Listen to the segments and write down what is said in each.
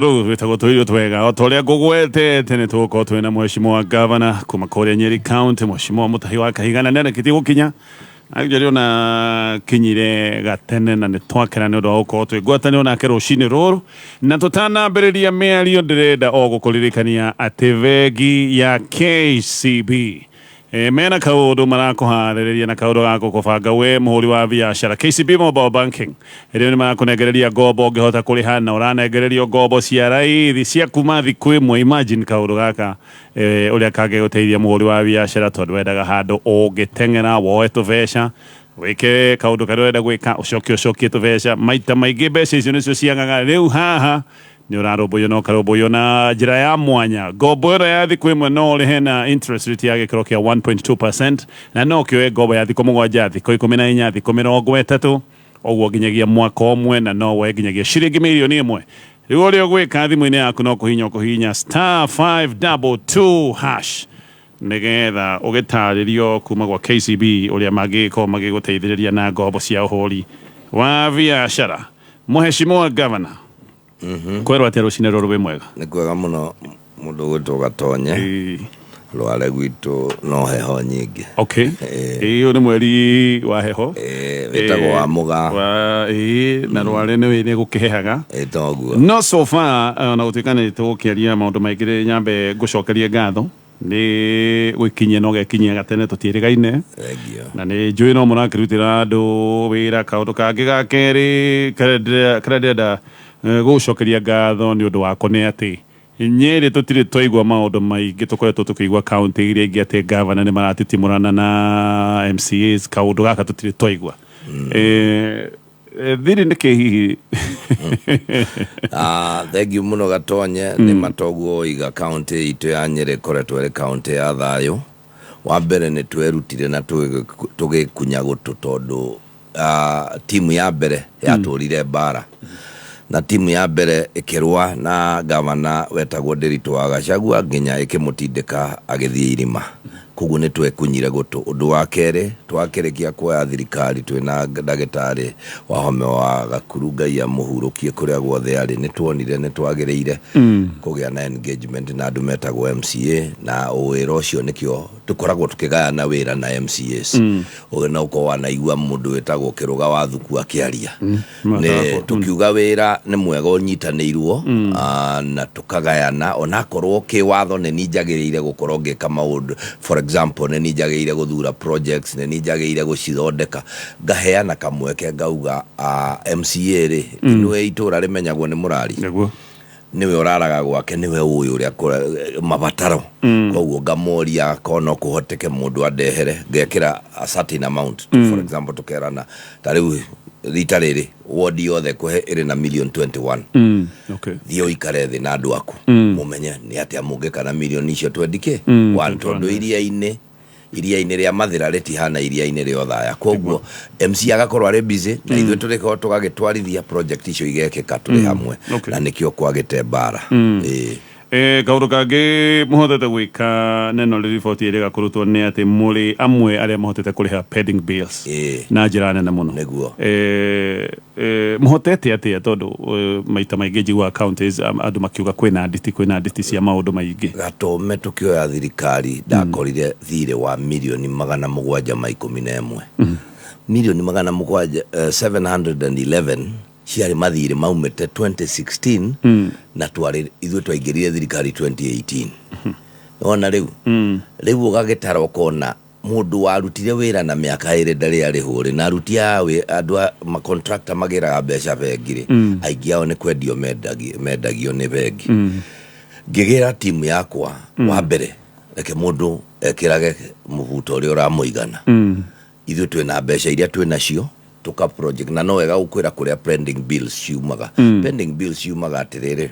Rũu rwĩtagwo Tũirio Twega. O ta ũrĩa ngũgwetete, nĩ tũgũkorwo twĩ na mheshimiwa gavana kuma kũrĩa Nyeri County, mheshimiwa Mutahi wa Kahiga, na nĩarĩkĩtie gũkinya. Actually ona kinyire gatene, na nĩ twakena nĩ ũndũ wa gũkorwo twĩ ngwatanĩro nake rũcinĩ rũrũ. Na tũtanambĩrĩria mĩario, ndĩrenda o gũkũririkania atĩ bengi ya KCB mena kaundu marakũharĩrĩria na kaundu ga gũkũbanga we mũhũri wa biacara. KCB Mobile Banking rĩu nĩ marakũnengereria ngombo ũngĩhota kũrĩha, na ũranengererio ngombo cia raithi cia kuma thikũ ĩmwe. Imagine kaundu gaka ũrĩa kangĩgũteithia mũhũri wa biacara, tondũ wendaga handũ ũngĩteng'era woe tũbeca, wĩke kaũndũ karĩa ũrenda gwĩka, ũcoke ũcokie tũbeca. Maita maingĩ mbeca icio nĩcio ciagaga. Rĩu haha nĩ ũrarũmbũiyo na ũkarũmbũiyo na njĩra ya mwanya. Ngombo ĩno ya thikũ ĩmwe no ũrĩhe na interest rate ya gĩkĩro kĩa 1.2%, na no ũkĩoe ngombo ya thikũ 7, thikũ 14, thikũ 30, ũguo nginyagia mwaka ũmwe, na no woe nginyagia ciringi mirioni 1. Rĩu ũrĩa ũgwĩka, thimũ-inĩ yaku no kũhinya ũkũhinya *522#, nĩgetha ũgĩtarĩrio kuma gwa KCB ũrĩa mangĩgĩkorwo magĩgũteithĩrĩria na ngombo cia ũhũri wa biacara. Mheshimiwa Governor, kwerwo atĩa rũcinĩ rũrũ? Wĩ mwega? Nĩ kwega mũno, mũndũ ũgwĩtwo Gatonye. Rware gwitũ no heho nyingĩ. Ĩĩ, ũyũ nĩ mweri wa heho. Wĩtagwo wa mũgaa. Ĩĩ, na Rware nĩ gũkĩhehaga. Toguo. No so far, ona gũtuĩka nĩ tũgũkĩaria maũndũ maingĩ rĩ, nyambe ngũcokerie ngatho nĩ gwĩkinyia na ũgekinyia gatene, tũtiĩrĩgaine. Thengiũ. Na nĩ njũĩ no mũrakĩrutĩra andũ wĩra. Kaũndũ kangĩ ga kerĩ karĩa ndĩrenda gũgũcokeria ngatho nĩ ũndũ wako nĩ atĩ Nyeri tũtirĩ twaigua maũndũ maingĩ tũkoretwo tũkĩigua kaunti iria ingĩ, atĩ gavana nĩ maratitimũrana na MCAs. Kaũndũ gaka tũtirĩ twaigua. Thiri nĩ kĩ hihi? Ah, thengiũ mũno, Gatonye. Nĩ matoguo woiga, kaunti itũ ya Nyĩrĩ ĩkoretwo ĩrĩ kaunti ya thayũ. Wa mbere, nĩ twerutire na tũgĩkunya gũtũ, tondũ timu ya mbere yatũrire mbara, na timu ya mbere ĩkĩrũa na gavana wetagwo Ndĩritũ wa Gachagua nginya ĩkĩmũtindĩka agĩthiĩ irima. Koguo nĩ twekunyire gũtũ. Ũndũ wa kerĩ, twakĩrĩkia kuoya thirikari twĩna ndagĩtarĩ Wahome wa Gakuru, Ngai amũhurũkie kũrĩa guothe arĩ, nĩ tuonire nĩ twagĩrĩire kũgĩa na engagement na andũ metagwo MCA, na wĩra ũcio nĩkĩo tũkoragwo tũkĩgayana wĩra na MCAs. Na ũkorwo wanaigua mũndũ wĩtagwo Kĩrũga wa Thuku akĩaria nĩ tũkiuga wĩra nĩ mwega ũnyitanĩirwo, na tũkagayana, onakorwo kĩwatho nĩ niĩ njagĩrĩire gũkorwo ngĩka maũndũ. For example, nĩ niĩ njagĩrĩire gũthura projects, nĩ niĩ njagĩrĩire gũcithondeka, ngaheana kamweke ngauga, MCA rĩ, nĩwe itũra rĩmenyagwo nĩ mũrari. Nĩwe ũraraga gwake, nĩwe ũĩ ũrĩa mabataro. Koguo ngamoria korwo no kũhoteke mũndũ andehere, ngekĩra a certain amount. For example, tũkerana ta rĩu rita rĩrĩ ward yothe kũhe ĩrĩ na million 21. Thiĩ ũikare thĩ na andũ aku, mũmenye nĩ atĩa mũngĩka na milioni icio 20 k one, tondũ iria-inĩ rĩa Mathĩra rĩtihana iria-inĩ rĩa Othaya. Koguo MC agakorwo arĩ busy, na ithuĩ tũrĩkorwo tũgagĩtwarithia project icio igekĩka tũrĩ hamwe. Na nĩkĩo kwagĩte mbara. Ĩĩ. Kaũndũ kangĩ mũhotete gwĩka neno rĩ riboti ĩrĩga kũrutwo nĩ atĩ mũrĩ amwe arĩa mahotete kũrĩha pending bills na njĩra nene mũno. Mũhotete atĩa? Tondũ maita maingĩ njiguaga counties andũ makiuga kwĩna nditi cia maũndũ maingĩ. Gatũme tũkĩoya thirikari, ndakorire thirĩ wa mirioni 711, mirioni 700, 711 ciarĩ mathirĩ maumĩte 2016, na twarĩ ithuĩ twaingĩrire thirikari 2018. Wona rĩu ũgagĩtara ũkona mũndũ warutire wĩra na mĩaka 2 ndarĩ arĩhwo rĩ, na aruti a andũ a macontractor magĩraga mbeca bengi rĩ, aingĩ ao nĩ kwendio mendagio nĩ bengi. Ngĩgĩra timu yakwa, wa mbere, reke mũndũ ekĩrage mũbuto ũrĩa ũramũigana. Ithuĩ twĩna mbeca iria twĩ nacio, tũka project. Na no wega gũkwĩra kũrĩa pending bills ciumaga. Pending bills ciumaga atĩrĩrĩ,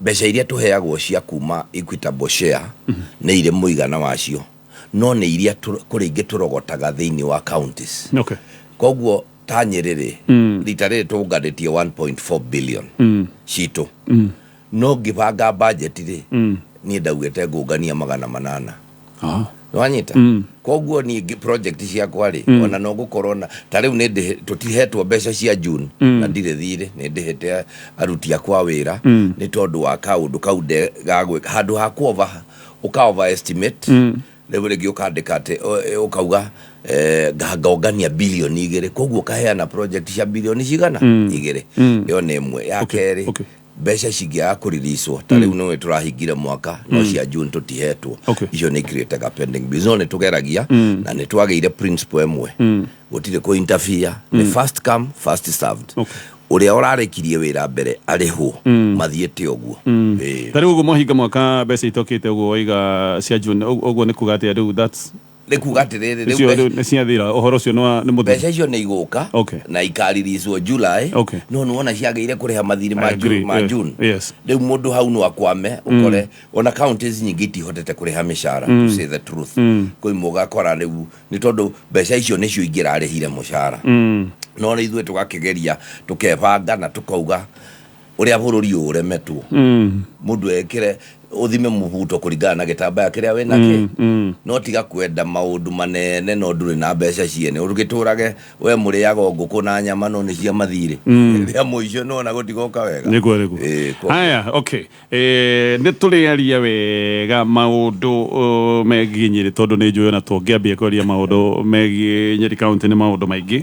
mbeca iria tũheagwo cia kuma equitable share nĩ irĩ mũigana wacio, no nĩ iria kũrĩ ingĩ tũrogotaga thĩinĩ wa counties. Koguo ta Nyĩrĩ rĩ, rita rĩrĩ tũnganĩtie 1.4 billion citũ, no ngĩbanga budget rĩ, niĩ ndaugĩte ngũngania 800. Nĩwanyita? Koguo niĩ project ciakwa rĩ, ona no gũkorwo na ta rĩu nĩ tũtihetwo mbeca cia June na ndirĩ thirĩ, nĩ ndĩhĩte aruti akwa wĩra nĩ tondũ wa kaũndũ kau gagwĩka handũ ha ku over ũka overestimate. Rĩu rĩngĩ ũkandĩka atĩ ũkauga ngongania 2 bilioni, koguo ũkaheana project cia bilioni cigana igĩrĩ. Ĩyo nĩ ĩmwe ya kerĩ. Mbeca cingĩaga kũrilicwo ta rĩu nĩwe tũrahingire mwaka, no cia June tũtihetwo. Icio nĩ created pending bills, no nĩ tũgeragia na nĩ twagĩire principle ĩmwe, gũtirĩ kũ interfere, nĩ first come, first served. Ũrĩa ũrarĩkirie wĩra mbere arĩhwo, mathiĩte ũguo. Ĩĩ. Ta rĩu ũguo mwahinga mwaka mbeca itokĩte ũguo waiga cia June, ũguo nĩ kuga atĩa rĩu? That's Nĩ kuga atĩrĩrĩ, rĩu icio rĩu nĩ ciathira, ũhoro ũcio nĩ mũthiru. Mbeca icio nĩ igũka na ikaririicwo July. No nĩwona ciagĩire kũrĩha mathirĩ ma I agree, June, ma June. Rĩu mũndũ hau no akwame, ũkore ona counties nyingĩ itihotete kũrĩha mĩcara, to say the truth. Kwĩ mũgakora rĩu nĩ tondũ mbeca icio nĩcio ingĩrarĩhire mũcara, no rĩ ithuĩ tũgakĩgeria, tũkebanga na tũkauga ũrĩa bũrũri ũyũ ũremetwo, mũndũ ekĩre ũthime mũbuto kũringana na gĩtambaya kĩrĩa wĩnakĩ, no tiga kwenda maũndũ manene no ndũrĩ na mbeca ciene, ũgĩtũrage we mũrĩaga o ngũkũ na nyama no nĩ cia mathirĩ rĩa mũico, nona gũtigoka wega. Nĩguo. Ĩĩ, Haya, okay, nĩ tũrĩaria wega maũndũ megiĩ Nyĩrĩ, tondũ nĩ njũĩ ona tũngĩambia kwaria maũndũ megiĩ Nyĩrĩ County nĩ maũndũ maingĩ.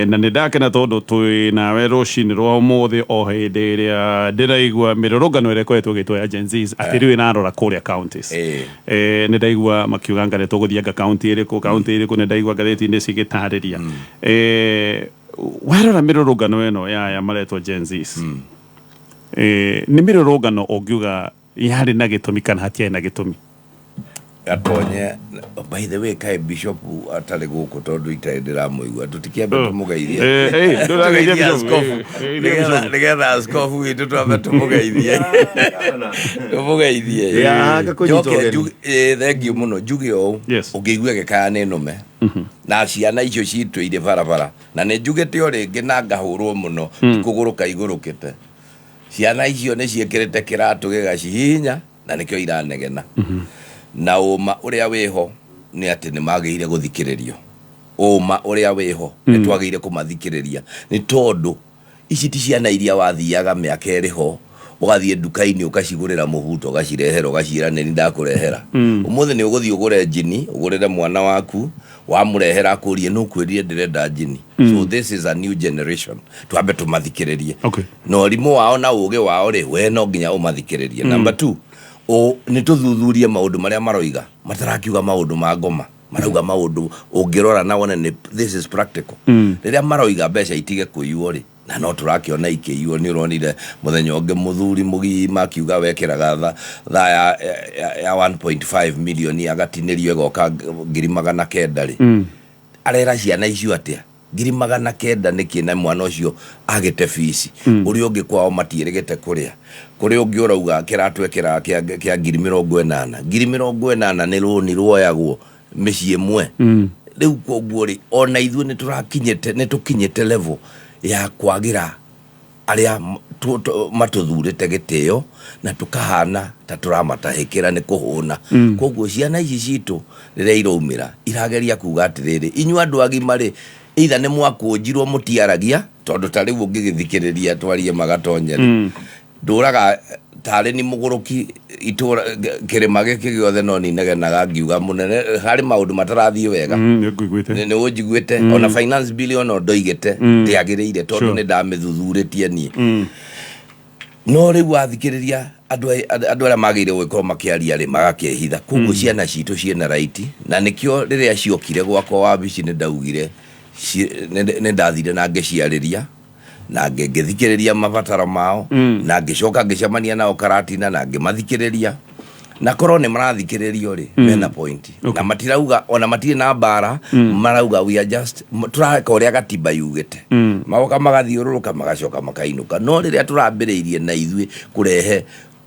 Na nĩ ndakena tondũ twĩ nawe rũcinĩ rwa ũmũthĩ, o hĩndĩ ĩrĩa ndĩraigua mĩrũrũngano ĩrĩa ĩkoretwo ĩgĩtwo ya Gen Zs atĩ rĩu ĩrarora kũrĩa counties. Nĩ ndaigua makiuga anga nĩ tũgũthiĩ anga county ĩrĩkũ, county ĩrĩkũ, nĩ ndaigua ngathĩti-inĩ cigĩtarĩria. Warora mĩrũrũngano ĩno ya aya maretwo Gen Zs, nĩ mĩrũrũngano ũngiuga yarĩ na gĩtũmi kana hatiarĩ na gĩtũmi? Gatonye, by the way, kaĩ bishop atarĩ gũkũ? Tondũ itarĩ ndĩramũigua, tũtikĩambe tũmũgeithie. Ndũrageithia Tũgeithie bishop, askofu. Geithia bishop. Nĩgetha askofu witũ twambe tũmũgeithie. Ya, ngakũnyita Njoke ũgeni. Thengiũ mũno, njuge ũũ, ũngĩigua gĩkaya nĩ nũme na ciana icio citũ irĩ barabara, na nĩ njugĩte o rĩngĩ na ngahũrwo mũno, kũgũrũka igũrũkĩte, ciana icio nĩ ciĩkĩrĩte kĩratũ gĩgacihihinya na nĩkĩo iranegena. Na ũma ũrĩa wĩho nĩ atĩ nĩ magĩrĩire gũthikĩrĩrio. Ũma ũrĩa wĩho nĩ twagĩrĩire kũmathikĩrĩria, nĩ tondũ ici ti ciana iria wathiaga mĩaka ĩrĩ ho ũgathiĩ nduka-inĩ ũkacigũrĩra mũbuto, ũgacirehera, ũgaciĩra nĩ ndakũrehera. Ũmũthĩ nĩ ũgũthiĩ ũgũre njini, ũgũrĩre mwana waku, wamũrehera akũrie nũ kwĩrire ndĩrenda njini. So this is a new generation, twambe tũmathikĩrĩrie na ũrimũ wao na ũgĩ wao rĩ, we no nginya ũmathikĩrĩrie. Number two, nĩ tũthuthurie maũndũ marĩa maroiga. Matarakiuga maũndũ ma ngoma, marauga maũndũ ũngĩrora na wone nĩ this is practical. Rĩrĩa maroiga mbeca itige kũiywo rĩ, na no tũrakĩona ikĩiywo, nĩ ũronire mũthenya ũngĩ mũthuri mũgima akiuga wekĩraga thaa ya 1.5 milioni agatinĩrio ĩgoka 900,000 rĩ, arera ciana icio atĩa? 900,000 nĩkĩ na mwana ũcio agĩte bici? Ũrĩa ũngĩ kwao matiĩrĩgĩte kũrĩa. Kũrĩ ũngĩ ũrauga kĩratũ ekĩraga kĩa 80,000. 80,000 nĩ rũni ruoyagwo mĩciĩ ĩmwe rĩu. Koguo rĩ, ona ithuĩ nĩ tũrakinyĩte, nĩ tũkinyĩte level ya kwagĩra arĩa matũthurĩte gĩtĩo na tũkahana ta tũramatahĩkĩra nĩ kũhũna. Koguo ciana ici citũ rĩrĩa iraumĩra irageria kuga atĩrĩrĩ, inyuĩ andũ agima rĩ, either nĩ mwakũnjirwo mũtiaragia, tondũ ta rĩu ũngĩgĩthikĩrĩria twarie magatonye rĩ, ndũraga tarĩ ni mũgũrũki itũra kĩrĩma gĩkĩ gĩothe, no ninegenaga ngiuga mũnene harĩ maũndũ matarathiĩ wega. Nĩ ngũiguĩte. Nĩ ũnjiguĩte. Ona finance bill ona ndoigĩte ndĩagĩrĩire tondũ nĩ ndamĩthuthurĩtie niĩ. No rĩu wathikĩrĩria andũ arĩa magĩrĩire gũgĩkorwo makĩaria rĩ, magakĩhitha. Koguo ciana citũ ciĩna right, na nĩkĩo rĩrĩa ciokire gwakwa wabici nĩ ndaugire nĩ ndathire na ngĩciarĩria na ngĩthikĩrĩria mabataro mao, na ngĩcoka ngĩcemania nao Karatina na ngĩmathikĩrĩria, na korwo nĩ marathikĩrĩrio rĩ, mena point na matirauga ona matirĩ na mbara. Marauga we are just tũreka ũrĩa gatiba yugĩte. Magoka magathiũrũrũka, magacoka makainũka. No rĩrĩa tũrambĩrĩirie na ithuĩ kũrehe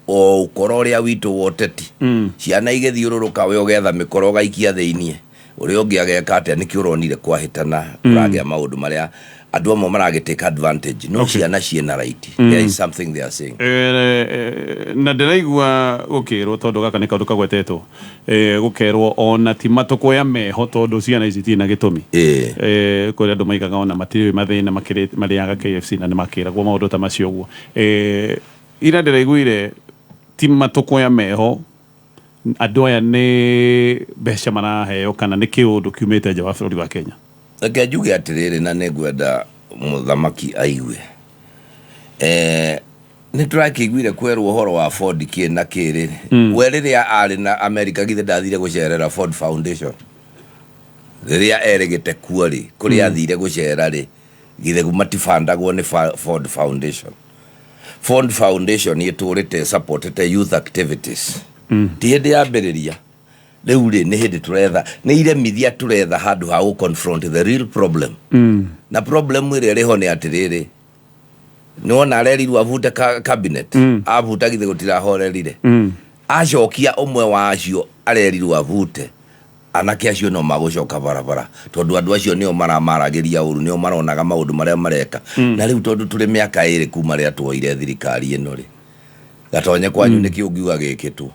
o ũkoro ũrĩa witũ wa ũteti, ciana igĩthiũrũrũka, we ũgetha mĩkoro ũgaikia thĩiniĩ, ũrĩa ũngĩ ageka atĩa, nĩkĩo ũronire kwahĩtana, kũragĩa maũndũ marĩa Andũ amwe maragĩ take advantage, no ciana ciĩna right. There is something they are saying. Na ndĩraigua gũkĩrwo, tondũ gaka nĩ kaũndũ kagwetetwo, gũkerwo ona ti matũkũya meho, tondũ ciana ici itirĩ na gĩtũmi. Kũrĩ andũ maigaga ona matirĩ mathĩna marĩaga KFC na nĩ makĩragwo maũndũ ta macio ũguo. Ira ndĩraiguire ti matũkũya meho, andũ aya nĩ mbeca maraheo kana nĩ kĩũndũ kiumĩte nja wa bũrũri wa Kenya. Reke njuge atĩrĩrĩ, na nĩ ngwenda mũthamaki aigue. Nĩ tũrakĩiguire kwerwo ũhoro wa Ford kĩ na kĩrĩ. We rĩrĩa arĩ na America, githĩ ndathire gũcerera Ford Foundation? Rĩrĩa erĩgĩte kuo rĩ, kũrĩa athire gũcera rĩ, githĩ matibandagwo nĩ Ford Foundation? Ford Foundation ĩtũrĩte supportete youth activities. Ti hĩndĩ yambĩrĩria rĩu rĩ, nĩ hĩndĩ tũretha, nĩ iremithia tũretha handũ ha gũ confront the real problem. Na problem ĩrĩa ĩrĩho nĩ atĩrĩrĩ, nĩwona arerirwo avute cabinet. Abuta, githĩ gũtirahorerire? Acokia ũmwe wa acio arerirwo avute, anake acio no magũcoka barabara, tondũ andũ acio nĩo maramaragĩria ũru, nĩo maronaga maũndũ marĩa mareka. Na rĩu tondũ tũrĩ mĩaka 2 kuma rĩrĩa tuoire thirikari ĩno rĩ, gatonye kwanyu nĩkĩ ũngiuga gĩkĩtwo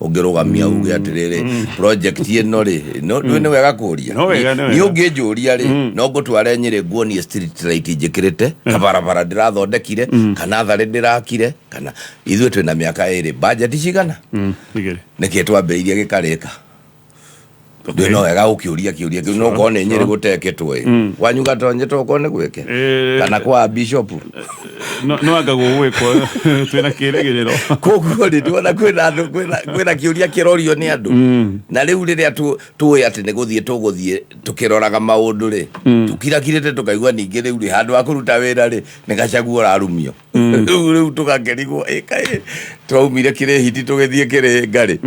ũngĩrũgamia uge atĩrĩrĩ, project ĩno rĩ, no nĩ wega kũria. No wega, nĩ wega. Niĩ ũngĩnjũria rĩ, no ngũtware Nyĩrĩ nguonie street light njĩkĩrĩte, kabarabara ndĩrathondekire, kana tharĩ ndĩrakire, kana ithuĩ twĩna mĩaka 2, budget cigana? 2. Nĩkĩ twambĩrĩirie gĩkarĩka? Ndĩ no wega gũkĩũria kĩũria kĩu, no korwo nĩ Nyĩrĩ gũtekĩtwo ĩ, kwanyu gatonye tokorwo nĩ gwĩke kana kwa bishop? No anga gũgwĩkwo, twĩna kĩrĩgĩrĩro. Koguo rĩ, ndĩrona kwĩna andũ, kwĩna kĩũria kĩrorio nĩ andũ. Na rĩu rĩrĩa tũĩ atĩ nĩ gũthiĩ tũgũthiĩ tũkĩroraga maũndũ rĩ, tũkirakirĩte tũkaigua ningĩ rĩu rĩ, handũ ha kũruta wĩra rĩ, nĩ Gachagua ũrarumio. Rĩu tũgakerigwo ĩkaĩ twaumire kĩrĩ hiti tũgĩthiĩ kĩrĩ ngarĩ.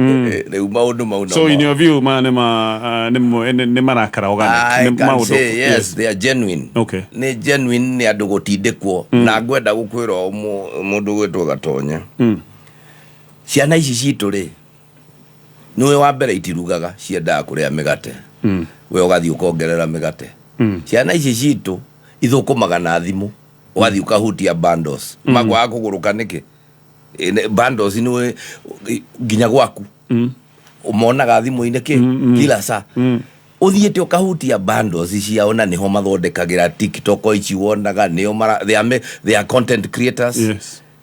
Rĩu maũndũ mau no So in your view, ma nĩ ma nĩ marakara organic? I can say yes, they are genuine. Nĩ genuine, nĩ andũ gũtindĩkwo. Na ngwenda gũkwĩra o mũndũ gwĩtwo Gatonye, ciana ici citũ rĩ, nĩwe wa mbere itirugaga, ciendaga kũrĩa mĩgate. We ũgathiĩ ũkongerera mĩgate. Ciana ici citũ ithũkũmaga na thimũ, ũgathiĩ ũkahutia bundles. Makwaga kũgũrũka nĩkĩ? Bundles nĩwe nginya gwaku monaga thimũ-inĩ kĩ kila saa. Ũthiĩte ũkahutia bundles ciao, na nĩho mathondekagĩra TikTok ici wonaga, nĩo mara, they are content creators.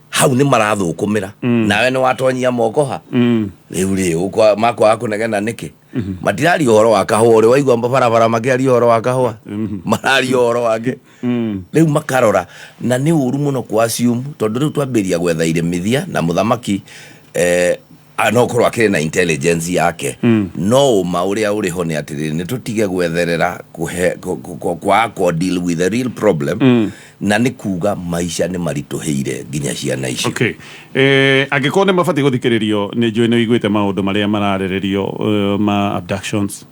Hau nĩ marathũkũmĩra, nawe nĩ watonyia moko ha. Rĩu rĩ, makwaga kũnegena nĩkĩ? Matiraria ũhoro wa kahũa. Ũrĩ waigua barabara makĩaria ũhoro wa kahũa? Mararia ũhoro wake. Rĩu makarora na nĩ ũru mũno kwa assume, tondũ rĩu twambĩrĩria gwetha iremithia na mũthamaki, no korwo akĩrĩ na intelligence yake. No ũma ũrĩa ũrĩ ho nĩ atĩrĩrĩ, nĩ tũtige gwetherera kũhe kwaga kũ deal with the real problem, na nĩ kuga maica nĩ maritũhĩire nginya ciana icio. Okay, angĩkorwo nĩ mabatiĩ gũthikĩrĩrio, nĩ njũĩ nĩ ũiguĩte maũndũ marĩa mararĩrĩrio, ma abductions,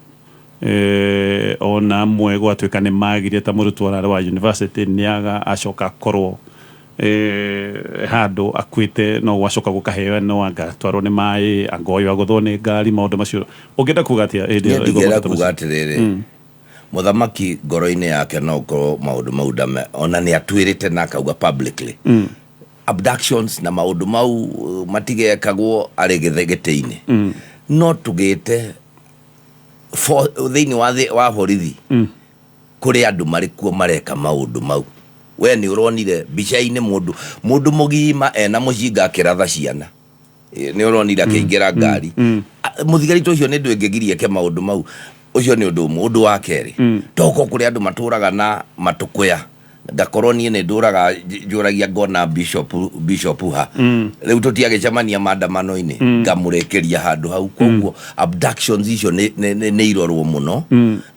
ona amwe gwatuĩka nĩ magire, ta mũrutwo ararĩ wa university, nĩ aga acoka akorwo handũ akuĩte, no gwacoka gũkaheo no anga twarwo nĩ maĩ, anga ũyũ agũthwo nĩ ngari. Maũndũ macio ũngĩenda kuga atĩa hĩndĩ ĩyo Niĩ ĩguo ndingĩenda maũndũ ta kuga macio? Atĩrĩrĩ, mũthamaki ngoro-inĩ yake no ũkorwo maũndũ mau ndame, ona nĩ atwĩrĩte na akauga publicly abductions na maũndũ mau matigekagwo arĩ gĩtĩ-inĩ. No tũgĩte thĩinĩ wa wa borithi kũrĩ andũ marĩ kuo mareka maũndũ mau. We nĩ ũronire mbica-inĩ mũndũ mũgima ena mũcinga akĩratha ciana? Nĩ ũronire akĩingĩra ngari? Mũthigari ta ũcio nĩ ndũ ĩngĩgiria eke maũndũ mau? Ũcio nĩ ũndũ ũmwe. Ũndũ wa kerĩ, toko kũrĩ andũ matũraga na matũkũya, ngakorwo niĩ nĩ ndũraga njũragia ngona bishop ha rĩu tũtiagĩcemania maandamano-inĩ, ngamũrĩkĩria handũ hau. Koguo abductions icio nĩ irorwo mũno,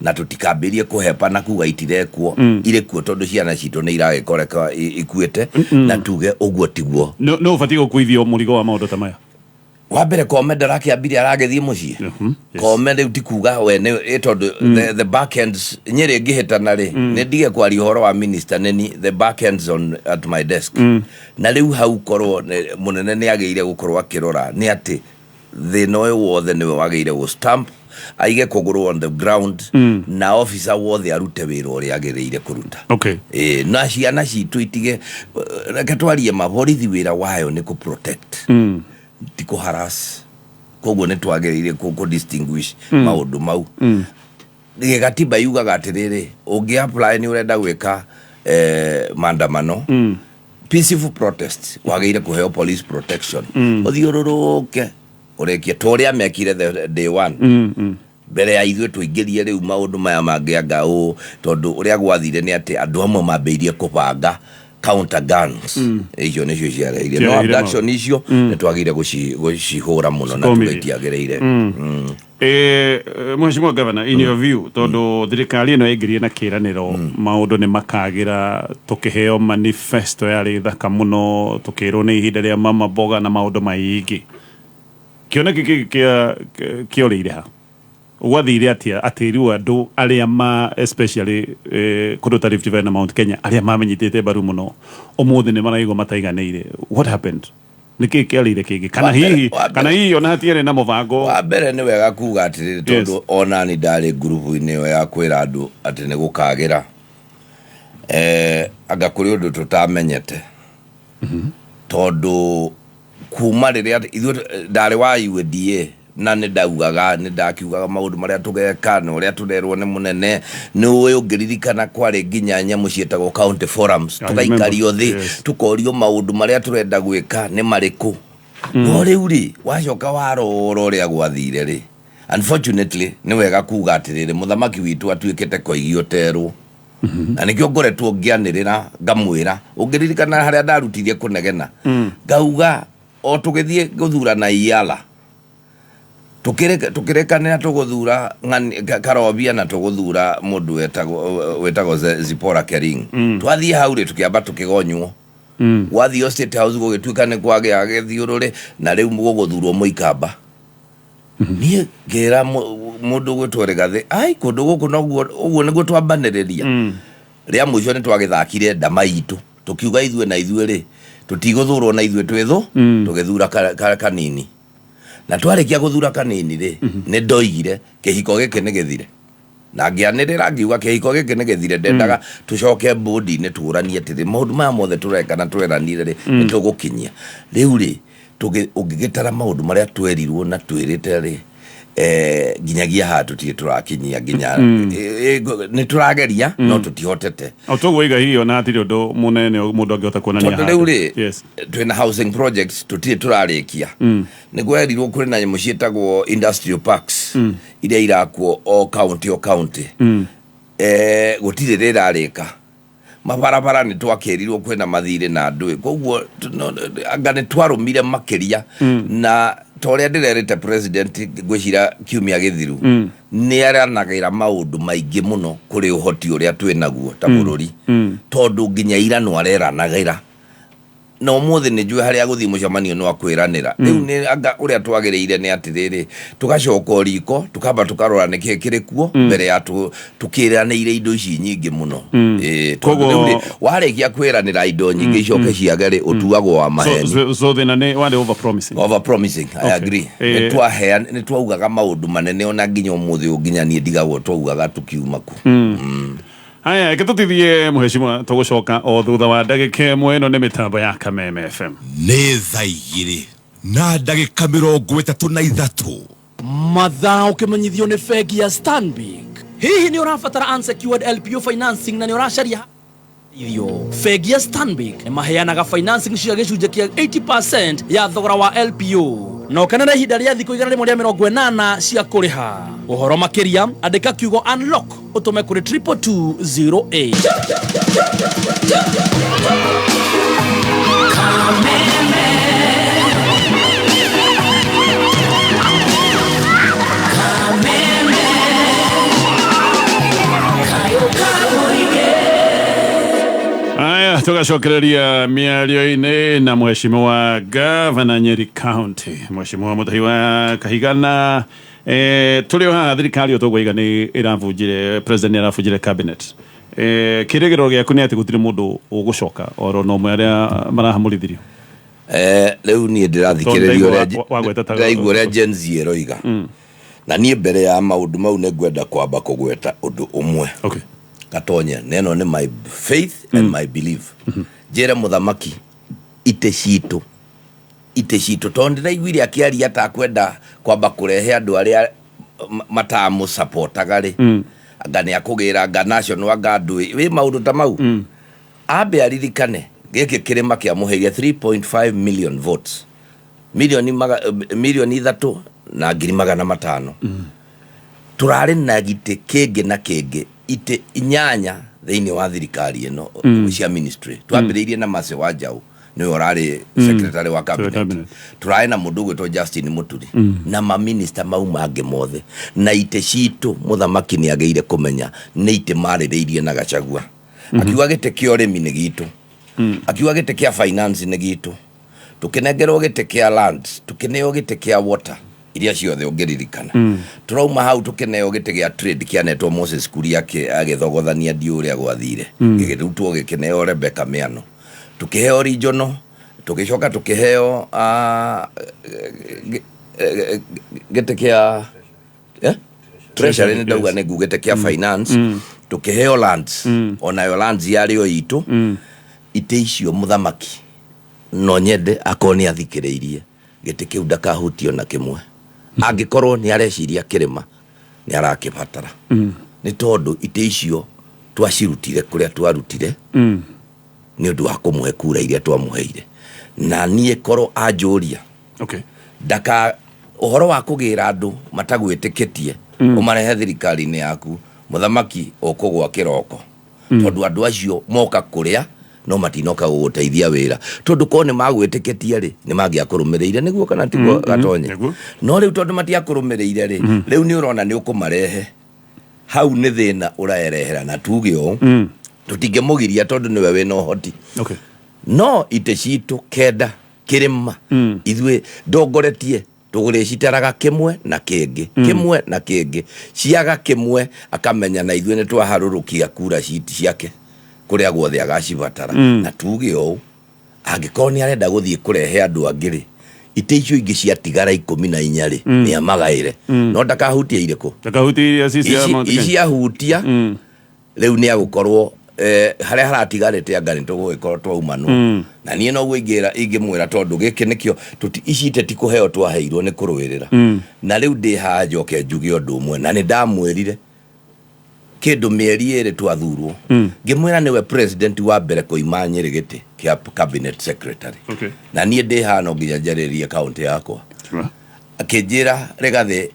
na tũtikambĩrie kũhepa na kuga itirekwo. Irĩ kuo, tondũ ciana citũ nĩ iragĩkoreka ikuĩte, na tuge ũguo tiguo. No ũbatiĩ gũkuithio mũrigo wa maũndũ ta maya? Wa mbere, Kome ndarakĩambire aragĩthiĩ mũciĩ. Kome rĩu ti kuga we nĩ tondũ the back ends Nyĩrĩ ngĩhĩtana rĩ, nĩ ndige kwaria ũhoro wa minister nĩni the back ends on at my desk. Na rĩu hau korwo mũnene nĩ agĩire gũkorwo akĩrora nĩ atĩ thĩna ũyũ wothe nĩwe wagĩire gũ stamp. Aige kũgũrũ on the ground na officer wothe arute wĩra ũrĩa agĩrĩire kũruta. Ĩĩ, na ciana citũ itige, reke twarie ma, borithi wĩra wayo nĩ kũ protect, ti kũ harass. Koguo nĩ twagĩrĩire kũ distinguish maũndũ mau. Gatiba yugaga atĩrĩrĩ, ũngĩ apply nĩ ũrenda gwĩka maandamano, peaceful protest, wagĩrĩire kũheo police protection, ũthiũrũrũke ũrĩkie ta ũrĩa mekire the day one mbere ya ithuĩ tũingĩrie rĩu maũndũ maya mangĩ. Anga ũũ, tondũ ũrĩa gwathire nĩ atĩ andũ amwe mambĩirie kũbanga counter guns, icio nĩcio ciareheire no Ciareheire abduction icio nĩ twagĩrĩire gũcihũra mũno na Cikomithie. tuga itiagĩrĩire. Mheshimiwa Governor, in your view, tondu thirikari ĩno yaingĩrire na kĩĩranĩro maũndũ nĩ makagĩra, tũkĩheo manifesto yarĩ thaka mũno, tũkĩrwo nĩ ihinda rĩa mama mboga na maũndũ maingĩ, kĩoneki gĩkĩ kĩa kĩorĩire ha? Gwathire atĩa atĩ rĩu andũ arĩa ma especially kũndũ ta Rift Valley na Mount Kenya, arĩa mamenyitĩte mbaru mũno, ũmũthĩ nĩ maraigua mataiganĩire? What happened? Nĩ kĩĩ kĩarĩire kĩngĩ kana hihi kana hihi ona hatiarĩ na mũbango? Wa mbere, nĩ wega kuga atĩrĩrĩ, tondũ ona ni ndarĩ ngurubu-inĩ ĩyo ya kwĩra andũ atĩ nĩ gũkagĩra, anga kũrĩ ũndũ tũtamenyete, tondũ kuma rĩrĩa ithuĩ ndarĩ wa UDA na nĩ ndaugaga, nĩ ndakiugaga maũndũ marĩa tũgeka na ũrĩa tũrerwo nĩ mũnene. Nĩ ũĩ, ũngĩririkana, kwarĩ nginya nyamũ ciĩtagwo county forums. I remember. Tũgaikario thĩ, tũkorio maũndũ marĩa tũrenda gwĩka nĩ marĩkũ. No rĩu rĩ, wacoka warora ũrĩa gwathire rĩ, unfortunately nĩ wega kuga atĩrĩrĩ, mũthamaki witũ atuĩkĩte koigi ũterwo, na nĩkĩo ngoretwo ngĩanĩrĩra ngamwĩra. Ũngĩririkana harĩa ndarutirie kũnegena, ngauga o tũgĩthiĩ gũthurana iala, tũkĩrĩkanĩra tũgũthura Karobia na tũgũthura mũndũ wetagwo Zipporah Kering. Twathiĩ hau rĩ, tũkĩamba tũkĩgonywo. Gwathio State House, gũgĩtuĩka nĩ kwagĩa gĩthiũrũrĩ na rĩu gũgũthurwo mũikamba. Niĩ ngĩra mũndũ ũgwĩtwo Rĩgathĩ, ai, kũndũ gũkũ noguo ũguo nĩguo twambanĩrĩria. Rĩa mũico nĩ twagĩthakire ndama itũ, tũkiuga ithuĩ na ithuĩ rĩ, tũtigũthurwo na ithuĩ twĩ thũ. Tũgĩthura kanini, na twarĩkia gũthura kanini rĩ, nĩ ndoigire kĩhiko gĩkĩ nĩ gĩthire, na ngĩanĩrĩra ngiuga kĩhiko gĩkĩ nĩ gĩthire. Ndendaga tũcoke mbũndi-inĩ tũranie atĩrĩ, maũndũ maya mothe tũreka na tweranire rĩ, nĩ tũgũkinyia. Rĩu rĩ, ũngĩgĩtara maũndũ marĩa twerirwo na twĩrĩte rĩ, nginyagia haha tũtirĩ tũrakinyia nginya nĩ tũrageria no tũtihotete. O toguo iga, hihi ona hatirĩ ũndũ mũnene mũndũ angĩhota kuonania Tondũ rĩu handũ. rĩ, twĩna housing projects tũtirĩ tũrarĩkia. Nĩ kwerirwo kũrĩ na nyamũ ciĩtagwo industrial parks iria irakwo o county o county, gũtirĩ rĩrarĩka. Mabarabara nĩ twakĩrirwo kwĩna mathirĩ na ndũĩ. Koguo anga nĩ twarũmire makĩria, na ta ũrĩa ndĩrerĩte president, ngwĩcira kiumia gĩthiru, nĩ aranagĩra maũndũ maingĩ mũno kũrĩ ũhoti ũrĩa twĩ naguo ta bũrũri, tondũ nginya ira no areranagĩra na ũmũthĩ nĩ njũĩ harĩa gũthiĩ mũcemanio no akwĩranĩra. Rĩu nĩ anga ũrĩa twagĩrĩire nĩ atĩrĩrĩ, tũgacoka o riko, tũkamba tũkarora nĩkĩ kĩrĩ kuo mbere ya tũkĩranĩire indo ici nyingĩ mũno. Ĩĩ, tondũ rĩu rĩ, warĩkia kwĩranĩra indo nyingĩ icoke ciage rĩ, ũtuagwo wa So, maheni. so thĩna nĩ warĩ over promising. Over promising, I agree. Nĩ twaugaga maũndũ manene, ona nginya ũmũthĩ ũyũ nginya niĩ ndigagwo twaugaga tũkiuma ku. Haya, reke tũtithie, mũhecimwa, tũgũcoka o thutha wa ndagĩka ĩmwe. Ĩno nĩ mĩtambo ya Kameme FM. Nĩ thaa 2:33. Mathaa ũkĩmenyithio nĩ bengi ya Stanbic. Hihi nĩ ũrabatara unsecured LPO financing na nĩ ũracaria irio? Bengi ya Stanbic nĩ maheanaga financing cia gĩcunjĩ kĩa 80% ya thogora wa LPO na ũkenere ihinda rĩa thikũ 180 cia kũrĩha. Ũhoro makĩria, andĩka kiugo unlock ũtũme kũrĩ 22208. Aya, tugacokereria mĩario-inĩ na mheshimiwa gavana Nyeri County, mheshimiwa Mutahi wa Kahigana. Tũrĩ o haha, thirikari o tũguo nĩ ĩrabunjire, president nĩ arabunjire cabinet. Kĩrĩgĩrĩro gĩaku nĩ atĩ gũtirĩ mũndũ ũgũcoka oro na ũmwe arĩa marahamũrithirio? Rĩu niĩ ndĩrathikĩrĩria Tondũ ũrĩa ndaigua wagweta ndĩraigua ũrĩa Gen Z ĩroiga. Na niĩ mbere ya maũndũ mau nĩ ngwenda kwamba kũgweta ũndũ ũmwe. Gatonye, neno nĩ my faith and my belief. Njĩre mũthamaki itĩ citũ, itĩ citũ, tondũ ndĩraiguire akĩaria atakwenda kwamba kũrehe andũ arĩa matamũsapotaga rĩ, anga nĩ akũgĩra anga national anga andũ wĩ maũndũ ta mau. Ambe aririkane gĩkĩ kĩrĩma kĩamũheire 3.5 million votes, milioni 3,500,000. Tũrarĩ na gĩtĩ kĩngĩ na kĩngĩ, itĩ 8 thĩinĩ wa thirikari ĩno cia ministry. Twambĩrĩirie na Mercy Wanjaũ, nĩwe ũrarĩ secretary wa cabinet. Tũrarĩ na mũndũ ũgwĩtwo Justin Muturi na maminista mau mangĩ mothe. Na itĩ citũ mũthamaki nĩ agĩire kũmenya nĩ itĩ marĩrĩirie na Gachagua. Akiuga gĩtĩ kĩa ũrĩmi nĩ gitũ, akiuga gĩtĩ kĩa finance nĩ gitũ, tũkĩnengerwo gĩtĩ kĩa lands, tũkĩneo gĩtĩ kĩa water, iria ciothe ũngĩririkana. Tũrauma hau tũkĩneo gĩtĩ gĩa trade kĩanetwo Moses Kuria agĩthogothania ndiũ ũrĩa gwathire, gĩkĩrutwo gĩkĩneo Rebecca Miano, tũkĩheo regional, tũgĩcoka tũkĩheo gĩtĩ kĩa treasury, nĩ ndauga nĩ ngugĩte kĩa finance, tũkĩheo lands, onayo lands yarĩ o itũ. Itĩ icio mũthamaki no nyende akorwo nĩ athikĩrĩirie, gĩtĩ kĩu ndakahutio na kĩmwe. Angĩkorwo nĩ areciria kĩrĩma nĩ arakĩbatara, nĩ tondũ itĩ icio twacirutire kũrĩa twarutire nĩ ũndũ wa kũmũhe kura iria twamũheire. Na niĩ korwo anjũria ndaka ũhoro wa kũgĩra andũ matagwĩtĩkĩtie ũmarehe thirikari-inĩ yaku, mũthamaki ũkũgwa kĩroko, tondũ andũ acio moka kũrĩa no matinoka gũgũteithia wĩra, tondũ korwo nĩ magwĩtĩkĩtie rĩ, nĩ mangĩakũrũmĩrĩire, nĩguo kana tiguo Gatonye? No rĩu tondũ matiakũrũmĩrĩire rĩ, rĩu nĩ ũrona nĩ ũkũmarehe hau, nĩ thĩna ũraerehera. Na tuge ũũ, tũtingĩmũgiria tondũ nĩwe wĩna ũhoti, no itĩ citũ 9 kĩrĩma ithuĩ ndongoretie tũgũrĩcitaraga kĩmwe na kĩngĩ, kĩmwe na kĩngĩ, ciaga kĩmwe akamenya na ithuĩ nĩ twaharũrũkia kura ciake kũrĩa guothe agacibatara. Na tuge ũũ, angĩkorwo nĩ arenda gũthiĩ kũrehe andũ angĩ rĩ, itĩ icio ingĩ ciatigara 14 rĩ, nĩ amagaĩre, no ndakahutie irĩkũ. Ndakahutie iria cia Mount Kenya. Ici ahutia rĩu nĩ agũkorwo harĩa haratigarĩte anga nĩ tũgũgĩkorwo twaumanwo. Na niĩ noguo ingĩmwĩra, tondũ gĩkĩ nĩkĩo ici itĩ ti kũheo twaheirwo, nĩ kũrũĩrĩra. Na rĩu ndĩ haha njoke njuge ũndũ ũmwe, na nĩ ndamwĩrire kĩndũ mĩeri 2 twathurwo, ngĩmwĩra nĩwe president wa mbere kũima Nyĩrĩ gĩtĩ kĩa cabinet secretary. Na niĩ ndĩ haha no nginya njarĩrie kaũntĩ yakwa. Akĩnjĩra Rigathĩ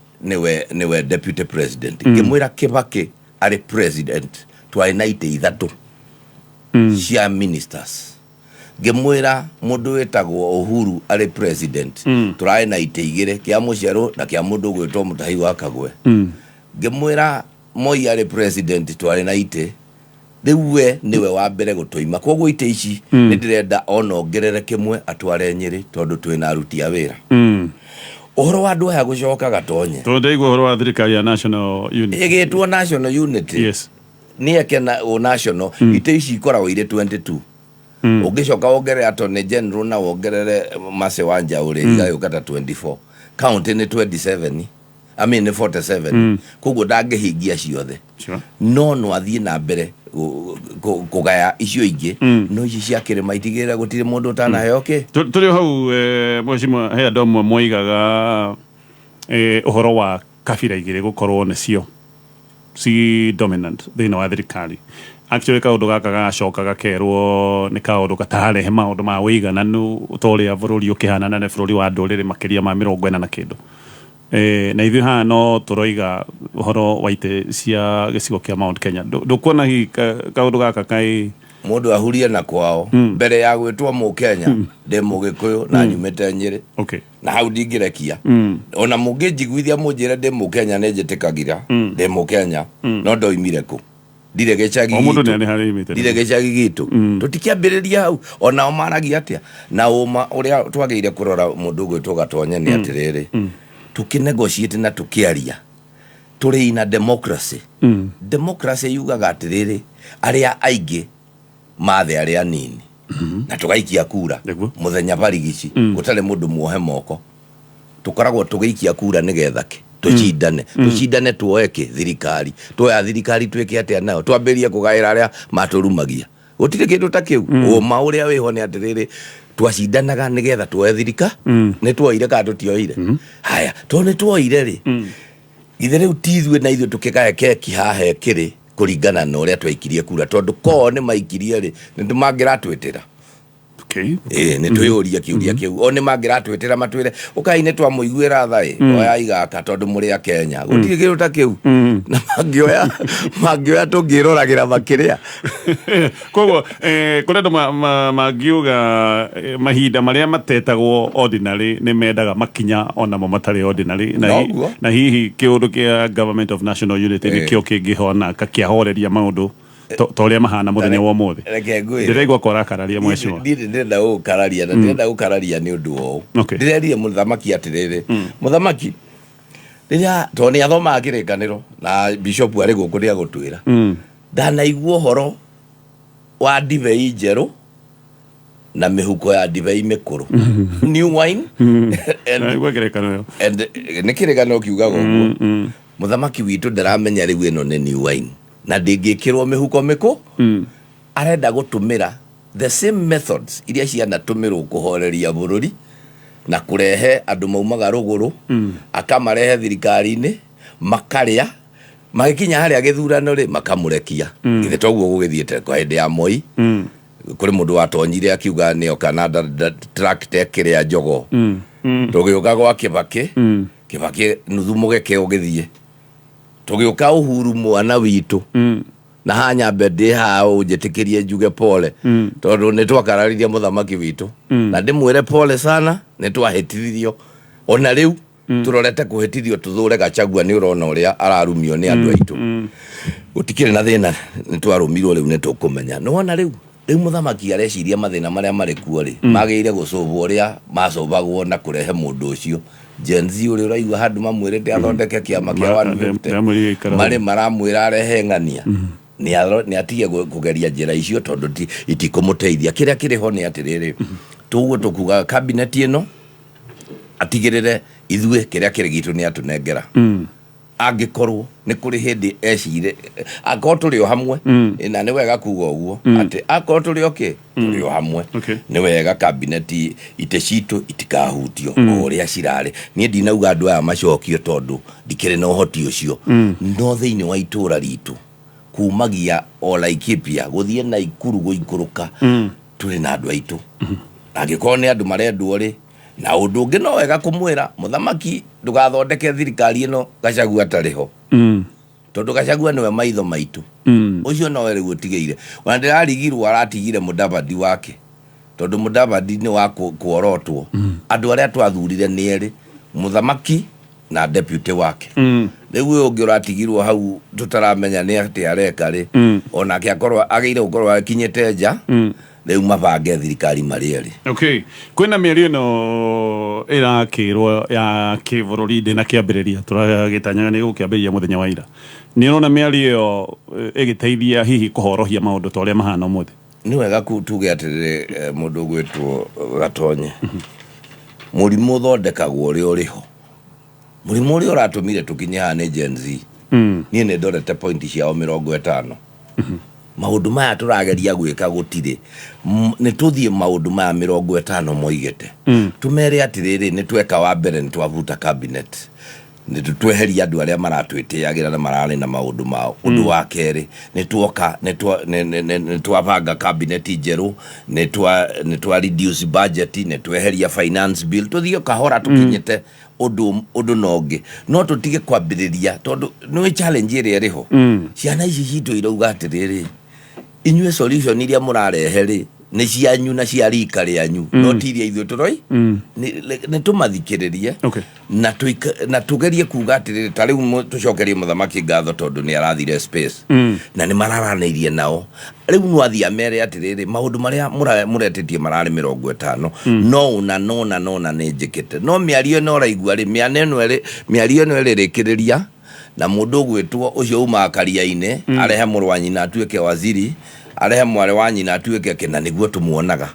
nĩwe deputy president. Ngĩmwĩra Kibaki arĩ president twarĩ na itĩ 3 cia ministers. Ngĩmwĩra mũndũ wĩtagwo Uhuru arĩ president tũrarĩ na itĩ 2, kĩa mũcerũ na kĩa mũndũ ũgwĩtwo Mũtahi wa Kagwe. Ngĩmwĩra Moi arĩ president twarĩ na itĩ. Rĩu we nĩwe wa mbere gũtũima, koguo itĩ ici nĩ ndĩrenda ona ongerere kĩmwe atware Nyĩrĩ, tondũ twĩna aruti a wĩra. Ũhoro wa andũ aya gũcoka Gatonye, Tondũ ndaigua ũhoro wa thirikari ya national unity. Ĩgĩtwo national unity. Nĩ eke na o national, itĩ ici ikoragwo irĩ 22. Ũngĩcoka wongerere attorney general na wongerere Mercy Wanjaũ rĩ, igagĩũka ta 24. County nĩ 27, I mean nĩ 47, koguo ndangĩhingia ciothe. No no athiĩ na mbere kũgaya icio ingĩ, no ici cia kĩrĩma itigĩrĩra gũtirĩ mũndũ ũtanaheo kĩ. Tũrĩ o hau, mheshimiwa, he andũ amwe moigaga ũhoro wa kabira igĩrĩ gũkorwo nĩcio ci dominant thĩinĩ wa thirikari. Actually kaũndũ gaka gagacoka gakerwo nĩ kaũndũ gatararehe maũndũ ma ũigananu ta ũrĩa bũrũri ũkĩhana, na nĩ bũrũri wa ndũrĩrĩ makĩria ma 40 na kĩndũ. Na ithuĩ haha no tũroiga ũhoro wa itĩ cia gĩcigo kĩa Mount Kenya. Ndũkuona hihi kaũndũ gaka kaĩ Mũndũ ahurie na kwao mbere ya gwĩtwo Mũkenya. Ndĩ Mũgĩkũyũ na nyumĩte Nyĩrĩ, na hau ndingĩrekia. Ona mũngĩnjiguithia mũnjĩre ndĩ Mũkenya, nĩ njĩtĩkagĩra ndĩ Mũkenya, no ndoimire kũ? Ndirĩ gĩcagi O mũndũ gitũ. nĩ harĩa imĩte. Ndirĩ gĩcagi gitũ. Tũtikĩambĩrĩria hau, onao maragia atĩa? Na ũma ũrĩa twagĩrĩire kũrora mũndũ ũgwĩtwo Gatonye nĩ atĩrĩrĩ, tũkĩnegotiate na tũkĩaria, tũrĩ ina democracy. Democracy yugaga atĩrĩrĩ, arĩa aingĩ mathe arĩa anini, na tũgaikia kura mũthenya barigici, gũtarĩ mũndũ muohe moko, tũkoragwo tũgĩikia kura nĩgetha kĩ Tũcindane, tũcindane, tuoe kĩ thirikari, tuoya thirikari twĩke atĩa nayo? Twambĩrĩrie kũgaĩra arĩa matũrumagia? Gũtirĩ kĩndũ ta kĩu. Ũma ũrĩa wĩho nĩ atĩrĩrĩ, twacindanaga nĩgetha tuoe thirika. Nĩ tuoire kana tũtioire? Haya, tondũ nĩ tuoire rĩ, githĩ rĩu ti ithuĩ na ithuĩ tũkĩgae keki haha ĩkĩrĩ kũringana na ũrĩa twaikirie kura? Tondũ koo nĩ maikirie rĩ, nĩ mangĩratwĩtĩra. Ĩĩ, nĩ twĩyũria kĩũria kĩu. O nĩ mangĩratwĩtĩra matwĩre, "Ũkai, nĩ twamũiguĩra tha ĩ, oyai gaka tondũ mũrĩ a Kenya." Gũtirĩ kĩndũ ta kĩu. Na mangĩoya, mangĩoya, tũngĩroragĩra makĩrĩa. Koguo kũrĩ andũ mangiuga mahinda marĩa matetagwo ordinary nĩ mendaga makinya onamo matarĩ ordinary na, Noguo. na hihi kĩũndũ kĩa government of national unity nĩkĩo kĩngĩhona kakĩahoreria maũndũ ta ũrĩa mahana mũthenya wa ũmũthĩ? Reke ngwĩre. Ndĩraigua kwarakararia, mheshimiwa. Niĩ ndĩrenda gũkararia, na ndĩrenda gũkararia nĩ ũndũ wa ũũ. Ndĩrerire mũthamaki atĩrĩrĩ, mũthamaki rĩrĩa, tondũ nĩ athomaga kĩrĩkanĩro na bishop arĩ gũkũ, nĩ agũtwĩra, ndanaigua ũhoro wa ndibei njerũ na mĩhuko ya ndibei mĩkũrũ, new wine and, Naigua kĩrĩkanĩro. And nĩ kĩrĩkanĩro kiugaga ũguo. Mũthamaki witũ ndaramenya rĩu ĩno nĩ new wine na ndĩngĩkĩrwo mĩhuko mĩkũ. Arenda gũtũmĩra the same methods iria cianatũmĩrwo kũhoreria bũrũri na kũrehe andũ maumaga rũgũrũ, akamarehe thirikari-inĩ, makarĩa, magĩkinya harĩa gĩthurano rĩ, makamũrekia. Githĩ toguo gũgĩthiĩte kwa hĩndĩ ya Moi? Kũrĩ mũndũ watonyire akiuga nĩoka na tractor ĩkĩrĩa jogoo. Tũgĩũka gwa Kĩbakĩ, Kĩbakĩ nuthu mũgeke ũgĩthiĩ. Tũgĩũka Uhuru mwana witũ, na hanyambe ndĩ haha ũnjĩtĩkĩrie njuge pole, tondũ nĩ twakararirie mũthamaki witũ, na ndĩmwĩre pole sana, nĩ twahĩtithirio. Ona rĩu tũrorete kũhĩtithio tũthũre Gachagua. Nĩ ũrona ũrĩa ararumio nĩ andũ aitũ. Gũtikĩrĩ na thĩna, nĩ twarũmirwo, rĩu nĩ tũkũmenya. Nĩ wona rĩu, rĩu mũthamaki areciria mathĩna marĩa marĩ kuo rĩ, magĩrĩire gũcũbwo ũrĩa macũbagwo na kũrehe mũndũ ũcio Gen Z ũrĩa ũraigua handũ mamwĩrĩte athondeke kĩama kĩa 150. Ndĩramwĩrire aikara. Marĩ maramwĩra arehe ng'ania. Nĩ atige kũgeria njĩra icio tondũ itikũmũteithia. Kĩrĩa kĩrĩ ho nĩ atĩrĩrĩ, tũguo tũkugaga cabinet ĩno atigĩrĩre ithuĩ kĩrĩa kĩrĩ gitũ nĩ atũnengera. Angĩkorwo nĩ kũrĩ hĩndĩ ecire, akorwo tũrĩ o hamwe, na nĩ wega kuga ũguo atĩ akorwo tũrĩ o kĩ tũrĩ o hamwe, nĩ wega kabineti itĩ citũ itikahutio o ũrĩa cirarĩ. Niĩ ndinauga andũ aya macokio tondũ ndikĩrĩ na ũhoti ũcio, no thĩinĩ wa itũra ritũ kumagia o Laikipia gũthiĩ Naikuru gũikũrũka, tũrĩ na andũ aitũ. Angĩkorwo nĩ andũ marendwo rĩ, na ũndũ ũngĩ no wega kũmwĩra mũthamaki, ndũgathondeke thirikari ĩno Gachagua atarĩ ho, tondũ Gachagua nĩwe maitho maitũ. Ũcio nowe rĩu ũtigĩire. Ona ndĩrarigirwo aratigire Mũdavadi wake, tondũ Mũdavadi nĩ wa kuorotwo. Andũ arĩa twathurire nĩ erĩ, mũthamaki na deputy wake. Rĩu ũyũ ũngĩ ũratigirwo hau tũtaramenya nĩ atĩ areka rĩ, onake akorwo agĩire gũkorwo akinyĩte nja. Rĩu mabange thirikari marĩ erĩ. Okay, kwĩna mĩario ĩno ĩrakĩrwo ya kĩbũrũri ndĩ na kĩambĩrĩria, tũragĩtanyaga nĩ gũkĩambĩrĩria mũthenya wa ira. Nĩ ũrona mĩario ĩyo ĩgĩteithia hihi kũhorohia maũndũ ta ũrĩa mahana ũmũthĩ? Nĩ wega tuge atĩrĩrĩ, mũndũ ũgwĩtwo Gatonye, mũrimũ ũthondekagwo ũrĩa ũrĩ ho. Mũrimũ ũrĩa ũratũmire tũkinye haha nĩ Gen Z. Niĩ nĩ ndorete point ciao 50. Maũndũ maya tũrageria gwĩka gũtirĩ. Nĩ tũthiĩ maũndũ maya 50 moigĩte, tũmere atĩrĩrĩ, nĩ tweka wa mbere, nĩ twabuta cabinet, nĩ tweheria andũ arĩa maratwĩtĩagĩra na mararĩ na maũndũ mao. Ũndũ wa kerĩ, nĩ tuoka nĩ twabanga cabinet njerũ, nĩ twa reduce budget, nĩ tweheria finance bill. Tũthiĩ kahora tũkinyĩte ũndũ na ũngĩ, no tũtige kwambĩrĩria tondũ nĩ challenge ĩrĩa ĩrĩ ho. Ciana ici citũ irauga atĩrĩrĩ, inyuĩ solution iria mũrarehe rĩ, nĩ cianyu na cia rika rĩanyu, no ti iria ithuĩ tũroi. Nĩ tũmathikĩrĩrie na tũgerie kuga atĩrĩrĩ, ta rĩu tũcokerie mũthamaki ngatho tondũ nĩ arathire space na nĩ mararanĩirie nao. Rĩu no athiĩ amere atĩrĩrĩ, maũndũ marĩa mũretĩtie mararĩ 50, no ũna nona nona nĩ njĩkĩte. No mĩario ĩno ũraigua rĩ, mĩana ĩno ĩrĩ mĩario ĩno ĩrĩrĩkĩrĩria na mũndũ ũgwĩtwo ũcio umaga karia-inĩ, arehe mũrũ wa nyina atuĩke waziri, arehe mwarĩ wa nyina atuĩke kĩna, nĩguo tũmuonaga.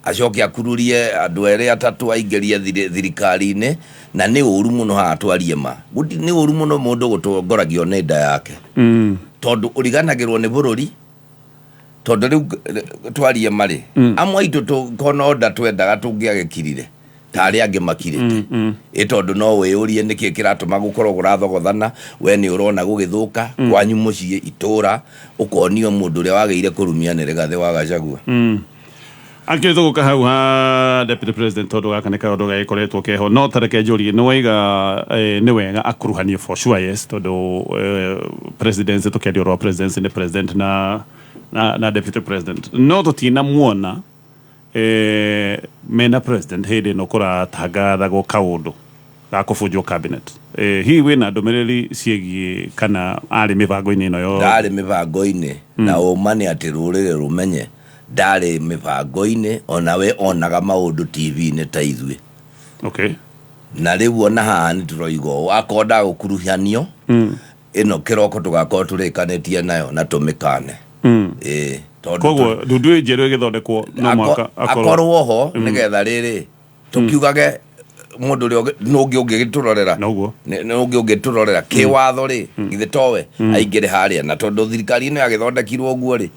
Acoke akururie andũ erĩ atatũ aingĩrie thirikari-inĩ. Na nĩ ũru mũno haha twarie ma. Nĩ ũru mũno mũndũ gũtongoragio nĩ nda yake, tondũ ũriganagĩrwo nĩ bũrũri. Tondũ rĩu twarie marĩ amwe aitũ kono nda twendaga tũngĩagĩkirire ta arĩa angĩ makirĩte. Ĩ tondũ no wĩyũrie nĩkĩ kĩratũma gũkorwo kũrathogothana. We nĩ ũrona gũgĩthũka kwanyu mũciĩ, itũra, ũkonio mũndũ ũrĩa wagĩire kũrumia nĩ Rigathĩ wa Gachagua. Akĩrĩ tũgũka hau ha deputy president, tondũ gaka nĩ kaũndũ gagĩkoretwo keho. No tareke njũrie, nĩ waiga nĩ wega akuruhanio, for sure, yes, tondũ presidency, tũkĩaria ũhoro wa presidency, nĩ president na deputy president, no tũtinamuona mena president hĩndĩ ĩno kũratangathagwo kaũndũ ga kũbunjwo cabinet. Hihi wĩna ndũmĩrĩri ciĩgiĩ kana arĩ mĩbango-inĩ ĩno yothe? Ndarĩ mĩbango-inĩ, na ũma nĩ atĩ rũrĩrĩ rũmenye ndarĩ mĩbango-inĩ. Onawe onaga maũndũ TV-inĩ ta ithuĩ. Na rĩu ona haha nĩ tũroiga ũũ, akorwo ndagũkuruhanio ĩno kĩroko tũgakorwo tũrĩkanĩtie nayo na tũmĩkane. Ĩĩ, tondũ Koguo ndundu njerũ ĩgĩthondekwo no mũhaka akorwo akorwo ho, nĩgetha rĩrĩ tũkiugage mũndũ ũrĩa nũngĩ ũngĩgĩtũrorera. Noguo. Nũngĩ ũngĩtũrorera kĩwatho rĩ, githĩ towe aingĩre harĩa? Na tondũ thirikari ĩno yagĩthondekirwo ũguo rĩ,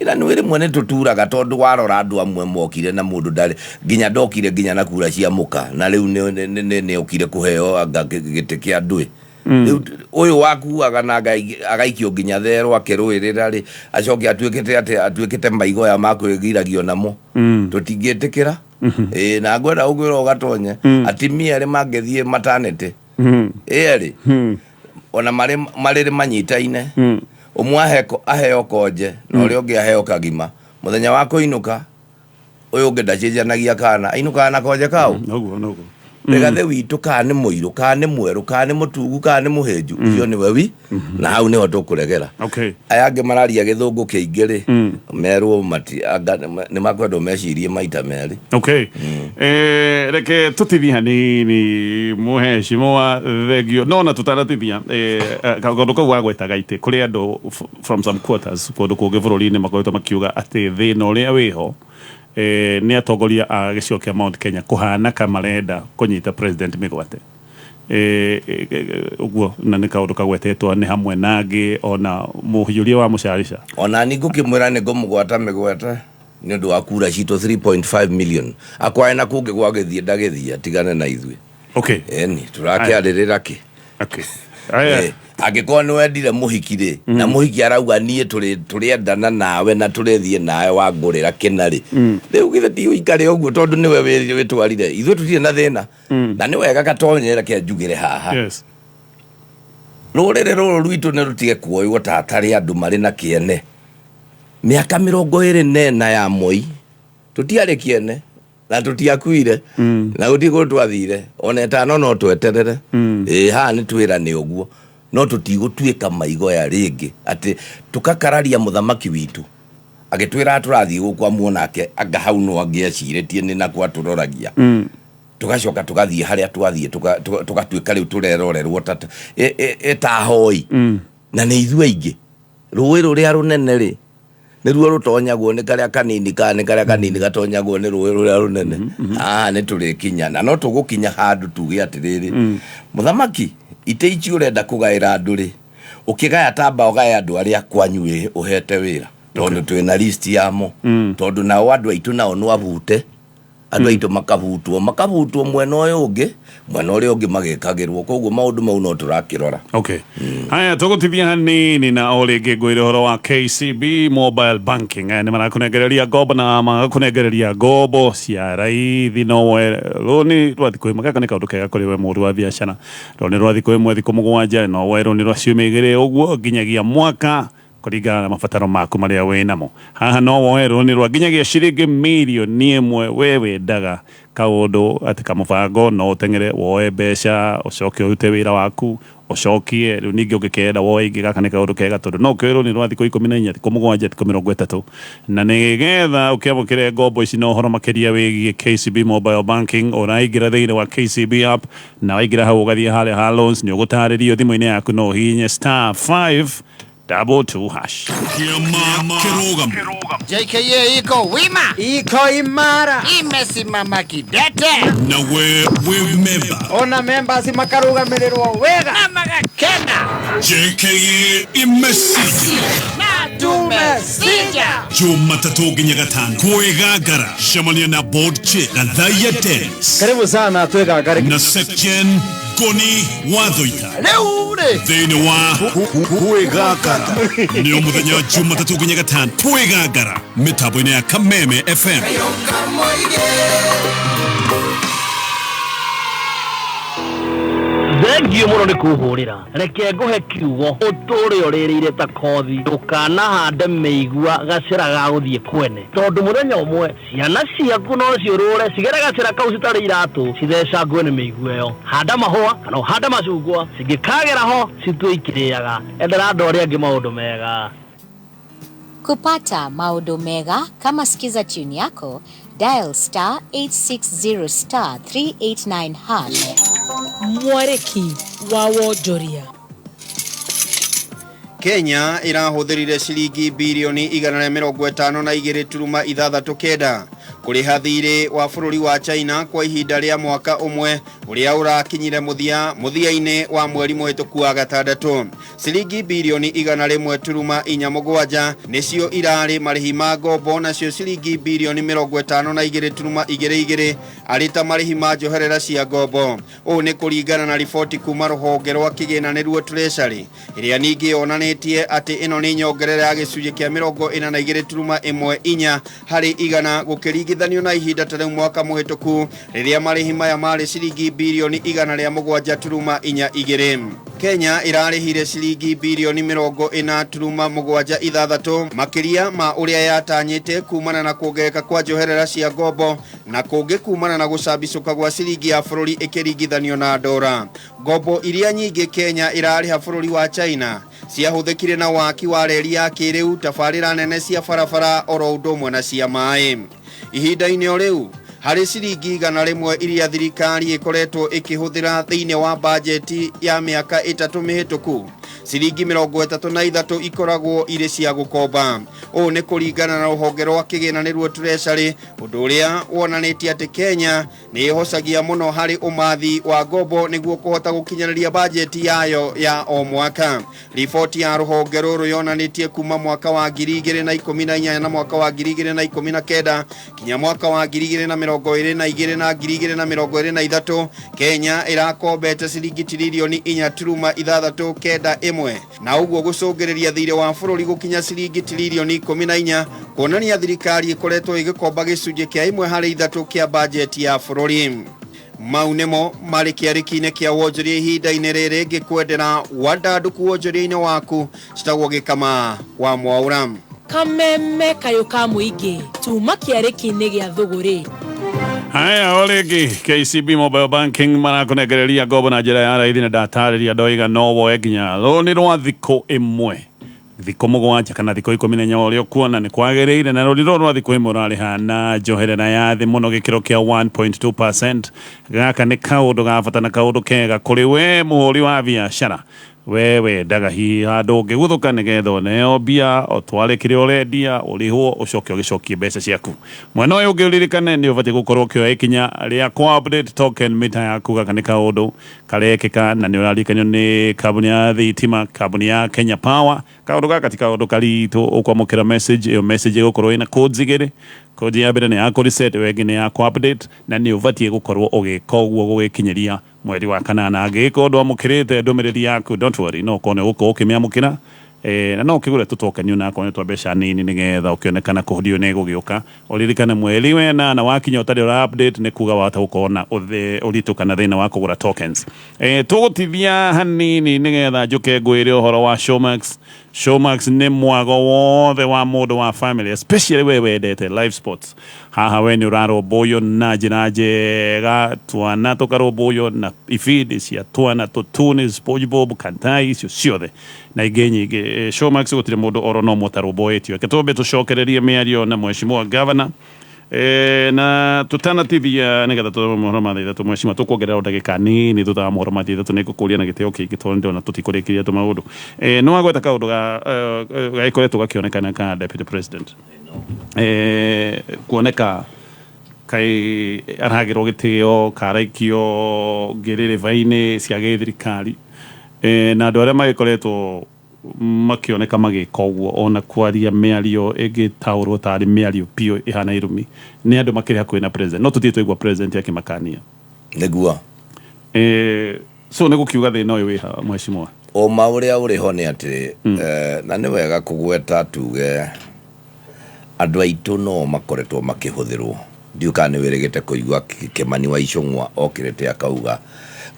ĩra nĩ rĩmwe nĩ tũturaga, tondũ warora andũ amwe mokire na mũndũ ndarĩ nginya ndokire nginya na kura cia mũka, na rĩu nĩ okire kũheo anga gĩtĩ kĩa ndũĩ. Rĩu ũyũ wakuaga na agaikio nginya therũ akĩrũĩrĩra rĩ, acoke atuĩkĩte atĩ atuĩkĩte maigoya ma kwĩgiragio namo. Tũtingĩtĩkĩra. Ĩĩ, na ngwenda ũkwĩra ũgatonye atimia erĩ mangĩthiĩ matanĩtĩ ĩerĩ ona marĩ marĩrĩ manyitaine, ũmwe aheo konje na ũrĩa ũngĩ aheo kagima, mũthenya wa kũinũka ũyũ ũngĩ ndacenjanagia kana ainũkaga na konje kau. Noguo. Rigathĩ witũ, kana nĩ mũirũ, kana nĩ mwerũ, kana nĩ mũtungu, kana nĩ mũhĩnju, ũcio nĩwe wi na hau nĩho tũkũregera. Aya angĩ mararia gĩthũngũ kĩingĩ rĩ, merwo mati anga nĩ makwendwo mecirie maita merĩ. Okay. Reke tutithie hanini, mũheshimiwa, thengio. No na tũtanatithia, kaũndũ kau wagwetaga itĩ kũrĩ andũ from some quarters kũndũ kũngĩ bũrũri-inĩ makoretwo makiuga atĩ thĩna ũrĩa wĩho nĩ atongoria a gĩcigo kĩa Mount Kenya kũhana ka marenda kũnyita president mĩgwate. Ũguo na nĩ kaũndũ kagwetetwo nĩ hamwe na angĩ, ona mũhiũria wa mũcarica. Ona ni ngũkĩmwĩra nĩ ngũmũgwata mĩgwate nĩ ũndũ wa kura citũ 3.5 million, akwae na kũngĩ gwagĩthiĩ ndagĩthiĩ atigane na ithuĩ. Eni tũrakĩarĩrĩra kĩ? Aya. Angĩkorwo nĩ wendire mũhiki rĩ, na mũhiki arauga niĩ tũrĩendana nawe na tũrĩthiĩ nawe wangũrĩra kĩna rĩ, rĩu githĩ ti ũikare ũguo? Tondũ nĩwe wĩtwarire, ithuĩ tũtirĩ na thĩna. Na nĩ wega gatonye, reke njugĩre haha. Rũrĩrĩ rũrũ rwitũ nĩ rũtige kuoywo ta atarĩ andũ marĩ na kĩene. Mĩaka 24 ya Moi tũtiarĩ kĩene na tũtiakuire na gũtirĩ kũndũ twathire. Ona 5 no tweterere. Ĩĩ, haha nĩ twĩrane ũguo, no tũtigũtuĩka maigoya rĩngĩ atĩ tũkakararia mũthamaki witũ agĩtwĩra tũrathiĩ gũkũ amuonake, anga hau no angĩecirĩtie nĩ nakwa atũroragia. Tũgacoka tũgathiĩ harĩa twathiĩ, tũgatuĩka rĩu tũrerorerwo ta ĩtahoi, na nĩ ithuĩ aingĩ. Rũĩ rũrĩa rũnene rĩ, nĩruo rũtonyagwo nĩ karĩa kanini, kana nĩ karĩa kanini gatonyagwo nĩ rũĩ rũrĩa rũnene? Haha nĩ tũrĩkinya na no tũgũkinya handũ tuge atĩrĩrĩ, mũthamaki, itĩ ici ũrenda kũgaĩra andũ rĩ, ũkĩgaya tamba ũgae andũ arĩa kwanyu ũhete wĩra, tondũ twĩna list yamo. Tondũ nao andũ aitũ nao no abute andũ aitũ makabutwo mwena ũyũ ũngĩ, mwena ũrĩa ũngĩ magĩkagĩrwo. Koguo maũndũ mau no tũrakĩrora. Okay. Haya, tũgũtithia hanini na o rĩngĩ ngwĩre ũhoro wa KCB mobile banking. Aya nĩ marakũnengereria ngombo na magakũnengereria ngombo cia raithi. No woe rũni rwa thikũ 1, gaka nĩ kaũndũ kega kũrĩ we mũhũri wa biacara. Rũni rwa thikũ 1, thikũ 7, no woe rũni rwa ciumia 2 ũguo nginyagia mwaka, kũringana na mabataro maku marĩa wĩ namo. Haha no woe rũni rwa nginyagia ciringi mirioni 1. We wendaga kaũndũ atĩ kamũbango, no ũteng'ere woe mbeca, ũcoke ũrute wĩra waku, ũcokie. Rĩu ningĩ ũngĩkenda woe ingĩ, gaka nĩ kaũndũ kega, tondũ no ũkĩoe rũni rwa thikũ 14, thikũ 7, thikũ 30. Na nĩgetha ũkĩamũkĩre ngombo ici na ũhoro makĩria wĩgiĩ KCB mobile banking, ũraingĩra thĩinĩ wa KCB app, na waingĩra hau ũgathiĩ harĩa ha loans, nĩ ũgũtarĩrio. Thimũ-inĩ yaku no ũhihinye *5 22 hash. Kĩama kĩrũgamo. JKA iko wima, iko imara, imesimama kidete Na we wĩ memba. Ona members makarugamirĩrwo wega na magakena. JKA imesija. Na tumesija. Jumatatũ nginya gatano kwĩgangara cemania na board chair Gathaia Dennis Karibu sana twĩgangare. Na Secgen Ngoni Wathoita Rĩu rĩ thĩinĩ wa Kwĩgangara. Nĩ mũthenya wa Jumatatũ nginya gatano kwĩgangara mĩtambo-inĩ ya Kameme FM. Thengio mũno nĩ kũhũrĩra. Reke ngũhe kiugo ũtũre ũrĩrĩire ta kothi. Ndũkanahande mĩigua gacĩra ga gũthiĩ kwene, tondũ mũthenya ũmwe ciana ciaku no ciũrũre cigere gacĩra kau citarĩ iratũ, cithecangwe nĩ mĩigua ĩyo. Handa mahũa kana ũhande macungwa, cingĩkagera ho citue ikĩrĩaga. Endera andũ arĩa angĩ maũndũ mega. Kupata maodo mega kama Skiza tune yako, dial star 860 star 389 hash. Mwarĩki wa wonjoria. Kenya ĩrahũthĩrire ciringi birioni 152.69 kũrĩha thirĩ wa bũrũri wa China kwa ihinda rĩa mwaka ũmwe ũrĩa ũrakinyire mũthia mũthia-inĩ wa mweri mũhĩtũku wa gatandatũ. Ciringi birioni 101.47 nĩcio irarĩ marĩhi ma ngombo, nacio ciringi birioni 52.22 arĩ ta marĩhi ma njoherera cia ngombo. Ũũ nĩ kũringana na riboti kuma rũhonge rwa kĩgĩna nĩruo Treasury, ĩrĩa ningĩ yonanĩtie atĩ ĩno nĩ nyongerera ya gĩcunjĩ kĩa 42.14 harĩ igana gũkĩringithanio na ihinda ta rĩu mwaka mũhĩtũku rĩrĩa marĩhi maya marĩ ciringi birioni 107.42. Kenya ĩrarĩhire ciringi birioni 40.76 makĩria ma ũrĩa yatanyĩte kumana na kuongerereka kwa njoherera cia ngombo na kũngĩ kumana na gũcambicũka gwa ciringi ya bũrũri ĩkĩringithanio na ndora. Ngombo iria nyingĩ Kenya ĩrarĩha bũrũri wa China ciahũthĩkire na waki wa reri ya kĩrĩu, tabarĩra nene cia barabara oro ũndũ ũmwe na cia maĩ. Ihinda-inĩ o rĩu harĩ ciringi 100 iria thirikari ĩkoretwo ĩkĩhũthĩra thĩinĩ wa bajeti ya mĩaka 3 mĩhĩtũku, ciringi 33 ikoragwo irĩ cia gũkomba. Ũũ nĩ kũringana na rũhonge rwa kĩgĩna nĩruo Treasury, ũndũ ũrĩa wonanĩtie atĩ Kenya nĩ ĩhocagia mũno harĩ ũmathi wa ngombo nĩguo kũhota gũkinyanĩria bajeti yayo ya o mwaka. Riboti ya rũhonge rũrũ yonanĩtie kuma mwaka wa 2018 na mwaka wa 2019 kinya mwaka wa 2022 na 2023 Kenya ĩrakombete ciringi tiririoni 4.691 na ũguo gũcũngĩrĩria thirĩ wa bũrũri gũkinya ciringi tiririoni 14, kuonania thirikari ĩkoretwo ĩgĩkomba gĩcunjĩ kĩa 1 harĩ 3 kĩa bajeti ya bũrũri. Mau nĩmo marĩ kĩarĩki-inĩ kĩa wonjoria ihinda-inĩ rĩrĩ, ngĩkwendera wandandũku wonjoria-inĩ waku. Citagwo Gĩkama wa Mwaũra. Kameme kayũ ka mũingĩ tuma kĩarĩki-inĩ gĩa thũgũrĩ. Haya, orĩngĩ KCB Mobile Banking marakũnengereria ngombo na njĩra ya raithi, na ndatarĩria ndoiga no woe nginya rũni rwa thikũ 1, thikũ 7 kana thikũ 14 ũrĩa ũkuona nĩ kwagĩrĩire, na rũni rũrũ rwa thikũ 1 ũrarĩha na njoherera ya thĩ mũno gĩkĩro kĩa 1.2%. Gaka nĩ kaũndũ ga bata na kaũndũ kega kũrĩ we mũhũri wa biacara, we wendaga hihi handũ ũngĩguthũka nĩgetha ũneo mbia ũtware kĩrĩa ũrendia ũrĩhwo ũcoke ũgĩcokie mbeca ciaku. Mwena ũyũ ũngĩ ũririkane nĩ ũbatiĩ gũkorwo ũkĩoya ikinya rĩa kũ update token mita yaku. Gaka nĩ kaũndũ karekĩka na nĩ ũrarikanio nĩ kambuni ya thitima, kambuni ya Kenya Power. Kaũndũ gaka ti kaũndũ karitũ, ũkwamũkĩra message ĩyo, message ĩgũkorwo ĩna codes igĩrĩ. Code ya mbere nĩ ya kũ reset, ĩyo ĩngĩ nĩ ya kũ update, na nĩ ũbatiĩ gũkorwo ũgĩka ũguo gũgĩkinyĩria mweri wa kanana. Angĩgĩkorwo ndwamũkĩrĩte ndũmĩrĩri yaku, don't worry, no ũkorwo nĩ ũgũkorwo ũkĩmĩamũkĩra, na no ũkĩgũre tũtoken onakorwo nĩ twa mbeca nini nĩgetha ũkĩonekana kũhũthio nĩ ĩgũgĩũka. Ũririkane mweri wenana wakinya ũtarĩ ũra update nĩ kuga wahota gũkorwo na ũritũ kana thĩna wa kũgũra tokens. Tũgũtithia hanini nĩgetha njũke ngwĩre ũhoro wa Showmax. Showmax nĩ mwago wothe wa mũndũ wa family, especially we wendete live sports. Haha we nĩ ũrarũmbũyio na njĩra njega, twana tũkarũmbũyio na ibindi cia twana tũtuni, SpongeBob, Kantai, icio ciothe na ingĩ nyingĩ. Showmax gũtirĩ mũndũ oro no mũtarũmbũĩtio. Reke twambe tũcokererie mĩario na mheshimiwa governor. Na tutanatithia nigetha tũthome mohoro ma thaa 3, mheshimiwa, tũkuongerera o ndagĩka nini thutha wa mohoro ma thaa 3. Nĩngũkũria na gĩtĩo kĩingĩ tondũ ndĩrona tũtikũrĩkĩria tũmaũndũ. Nĩ wagweta kaũndũ gagĩkoretwo gakĩonekana ka deputy president, kuoneka kai aragĩrwo gĩtĩo karaikio ngĩrĩrĩba-inĩ cia gĩthirikari, na andũ arĩa magĩkoretwo makĩoneka magĩka ũguo, ona kwaria mĩario ĩngĩtaũrwo tarĩ mĩario biũ ĩhana irumi, nĩ andũ makĩrĩ hakuhĩ na president, no tũtirĩ twaigua president akĩmakania. Nĩguo. So nĩ gũkiuga thĩna ũyũ wĩ ha, mheshimiwa? Ũma ũrĩa ũrĩ ho nĩ atĩ, na nĩ wega kũgweta, tuge andũ aitũ no makoretwo makĩhũthĩrwo. Ndiũ kana nĩ wĩrĩgĩte kũigua Kĩmani wa Icũng'wa okĩrĩte akauga